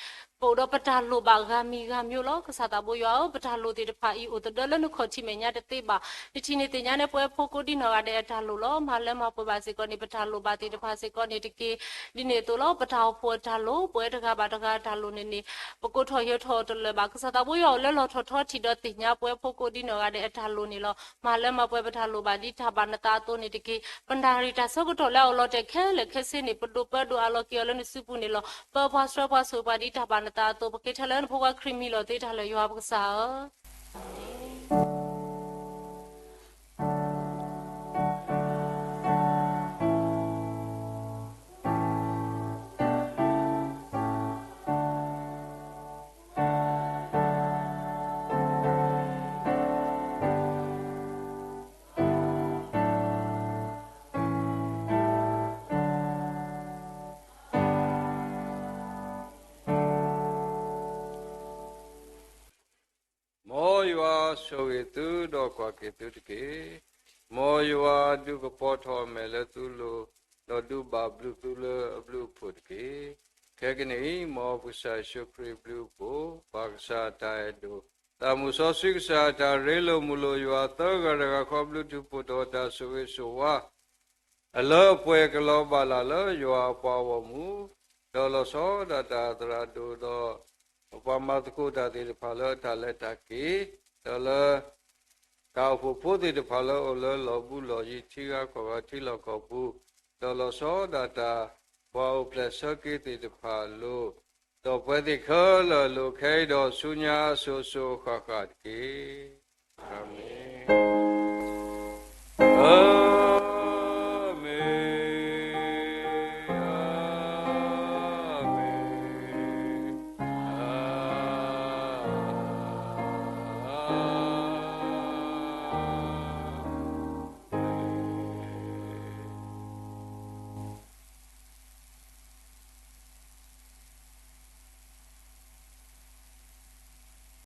ပအိၣ်ဒီးပတၢ်လိၣ်ဘၣ်ဂၤမံၤဂၤမံၤလီၤ. ကစၢ်သးဘိယွၤဧၢ, ပတၢ်လိၣ်သ့ၣ်တဖၣ်အံၤအိၣ်သဒၢလၢနခီၣ်ထံးမဲာ်ညါတသ့ဘၣ်. နထံၣ်န့ၢ်သ့ၣ်ညါန့ၢ်ပဝဲဖိကိးဒ်နီၢ်ဂၤဒဲးအတၢ်လိၣ်လီၤ. မၤလၢမၤပှဲၤဘၣ်စ့ၢ်ကီးန့ၣ် ပတၢ်လိၣ်ဘၣ်သ့ၣ်တဖၣ်စ့ၢ်ကီးန့ၣ်တက့ၢ်. ဒ်န့ၣ်အသိးလီၤ ပတၢ်အိၣ်ဖှိၣ်အတၢ်လိၣ် ပဝဲတဂၤဘၣ်တဂၤအတၢ်လိၣ်န့ၣ်န့ၣ် ပကိးထီၣ်ယၢၤထီၣ်အီၤတလၢာ်ဘၣ်. ကစၢ်သးဘိယွၤအိၣ်လၢလီၢ်ထီၣ်ထီထံးဒီးသ့ၣ်ညါပဝဲဖိကိးဒ်နီၢ်ဂၤဒဲးအတၢ်လိၣ်န့ၣ်လီၤ. မၤလၢမၤပှဲၤပတၢ်လိၣ်ဘၣ်ဒ်တၢ်ဘၣ်နသးအသိးန့ၣ်တက့ၢ်. ပနၣ်ရံၣ်တၢ်ဆၢကတီၢ်လၢအအိၣ်လီၤတဲာ်ခဲလၢာ်ခဲဆ့န့ၣ် ပဒိးပၢဒိးအးလီၤက့ၤအီၤလၢနစုပူၤန့ၣ်လီၤ. ပၢပှၤဆှၢပှၤဆိၣ်ပှၤဒ်တၢ်ဘၣ်နသးအသိး ပဃ့ထီၣ်လၢနဖိခွါခရံာ်မံၤလီၤသ့တၢ်လၢာ်ယွၤပကစၢ်ဧၢ. မ်ယွၤဆိၣ်ဂ့ၤသုဒီးကွၢ်က့ၤသုတက့ၢ်. မ်ယွၤဒုးကပီၤထီၣ်အမဲာ်လၢသုလိၤ, ဒီးဒုးဘၣ်ဘျုးသုလၢအဘျုးအဖှိၣ်တက့ၢ်. ခဲကနံၣ်အံၤ မ်ပကစၢ်ယ့ၣ်ၡူးခရံာ်ဘျုးအဖှိၣ်, ပၢ်ကစၢ်အတၢ်အဲၣ်ဒိၣ်, သးမုၢ်စီဆှံကစၢ်အတၢ်ရ့လိာ်မုာ်လိာ်ယွၤသၢဂၤတဂၤဃီ ဘျုးထူးဖှိၣ်ထီၣ်တၢ်ဆိၣ်ဂ့ၤဆိၣ်ဝါ အလၢအပှဲၤကလီၤဘၣ်လၢ်လၢယွၤအပှၤဂီၢ်မုၢ်, ဒီးလီၤဆီဒၣ်တၢ်သရၣ်ဒိၣ်ဒီး ပှၤမၤသကိးတၢ်သ့ၣ်တဖၣ်လၢအတၢ်လဲၤတၢ်က့ၤ, ဒီးလၢ တၢ်အိၣ်ဖှိၣ်ဖိသ့ၣ်တဖၣ်လၢအိၣ်လၢလီၢ်ဘူးလီၢ်ယံၤ ထံဂၤကီၢ်ဂၤထံလီၢ်ကီၢ်ပူၤ, ဒီးလီၤဆီဒၣ်တၢ် ပှၤအိၣ်ဖျဲၣ်ဆၢက့ၤသ့ၣ်တဖၣ်အလိၤ, ဒီးပှဲၤသ့ၣ်ခဲလၢာ်အလိၤ ခဲအံၤဒီးဆူညါအစိၤစိၤအဃၣ်ဃၣ်တက့ၢ်. အၤမ့ၣ်.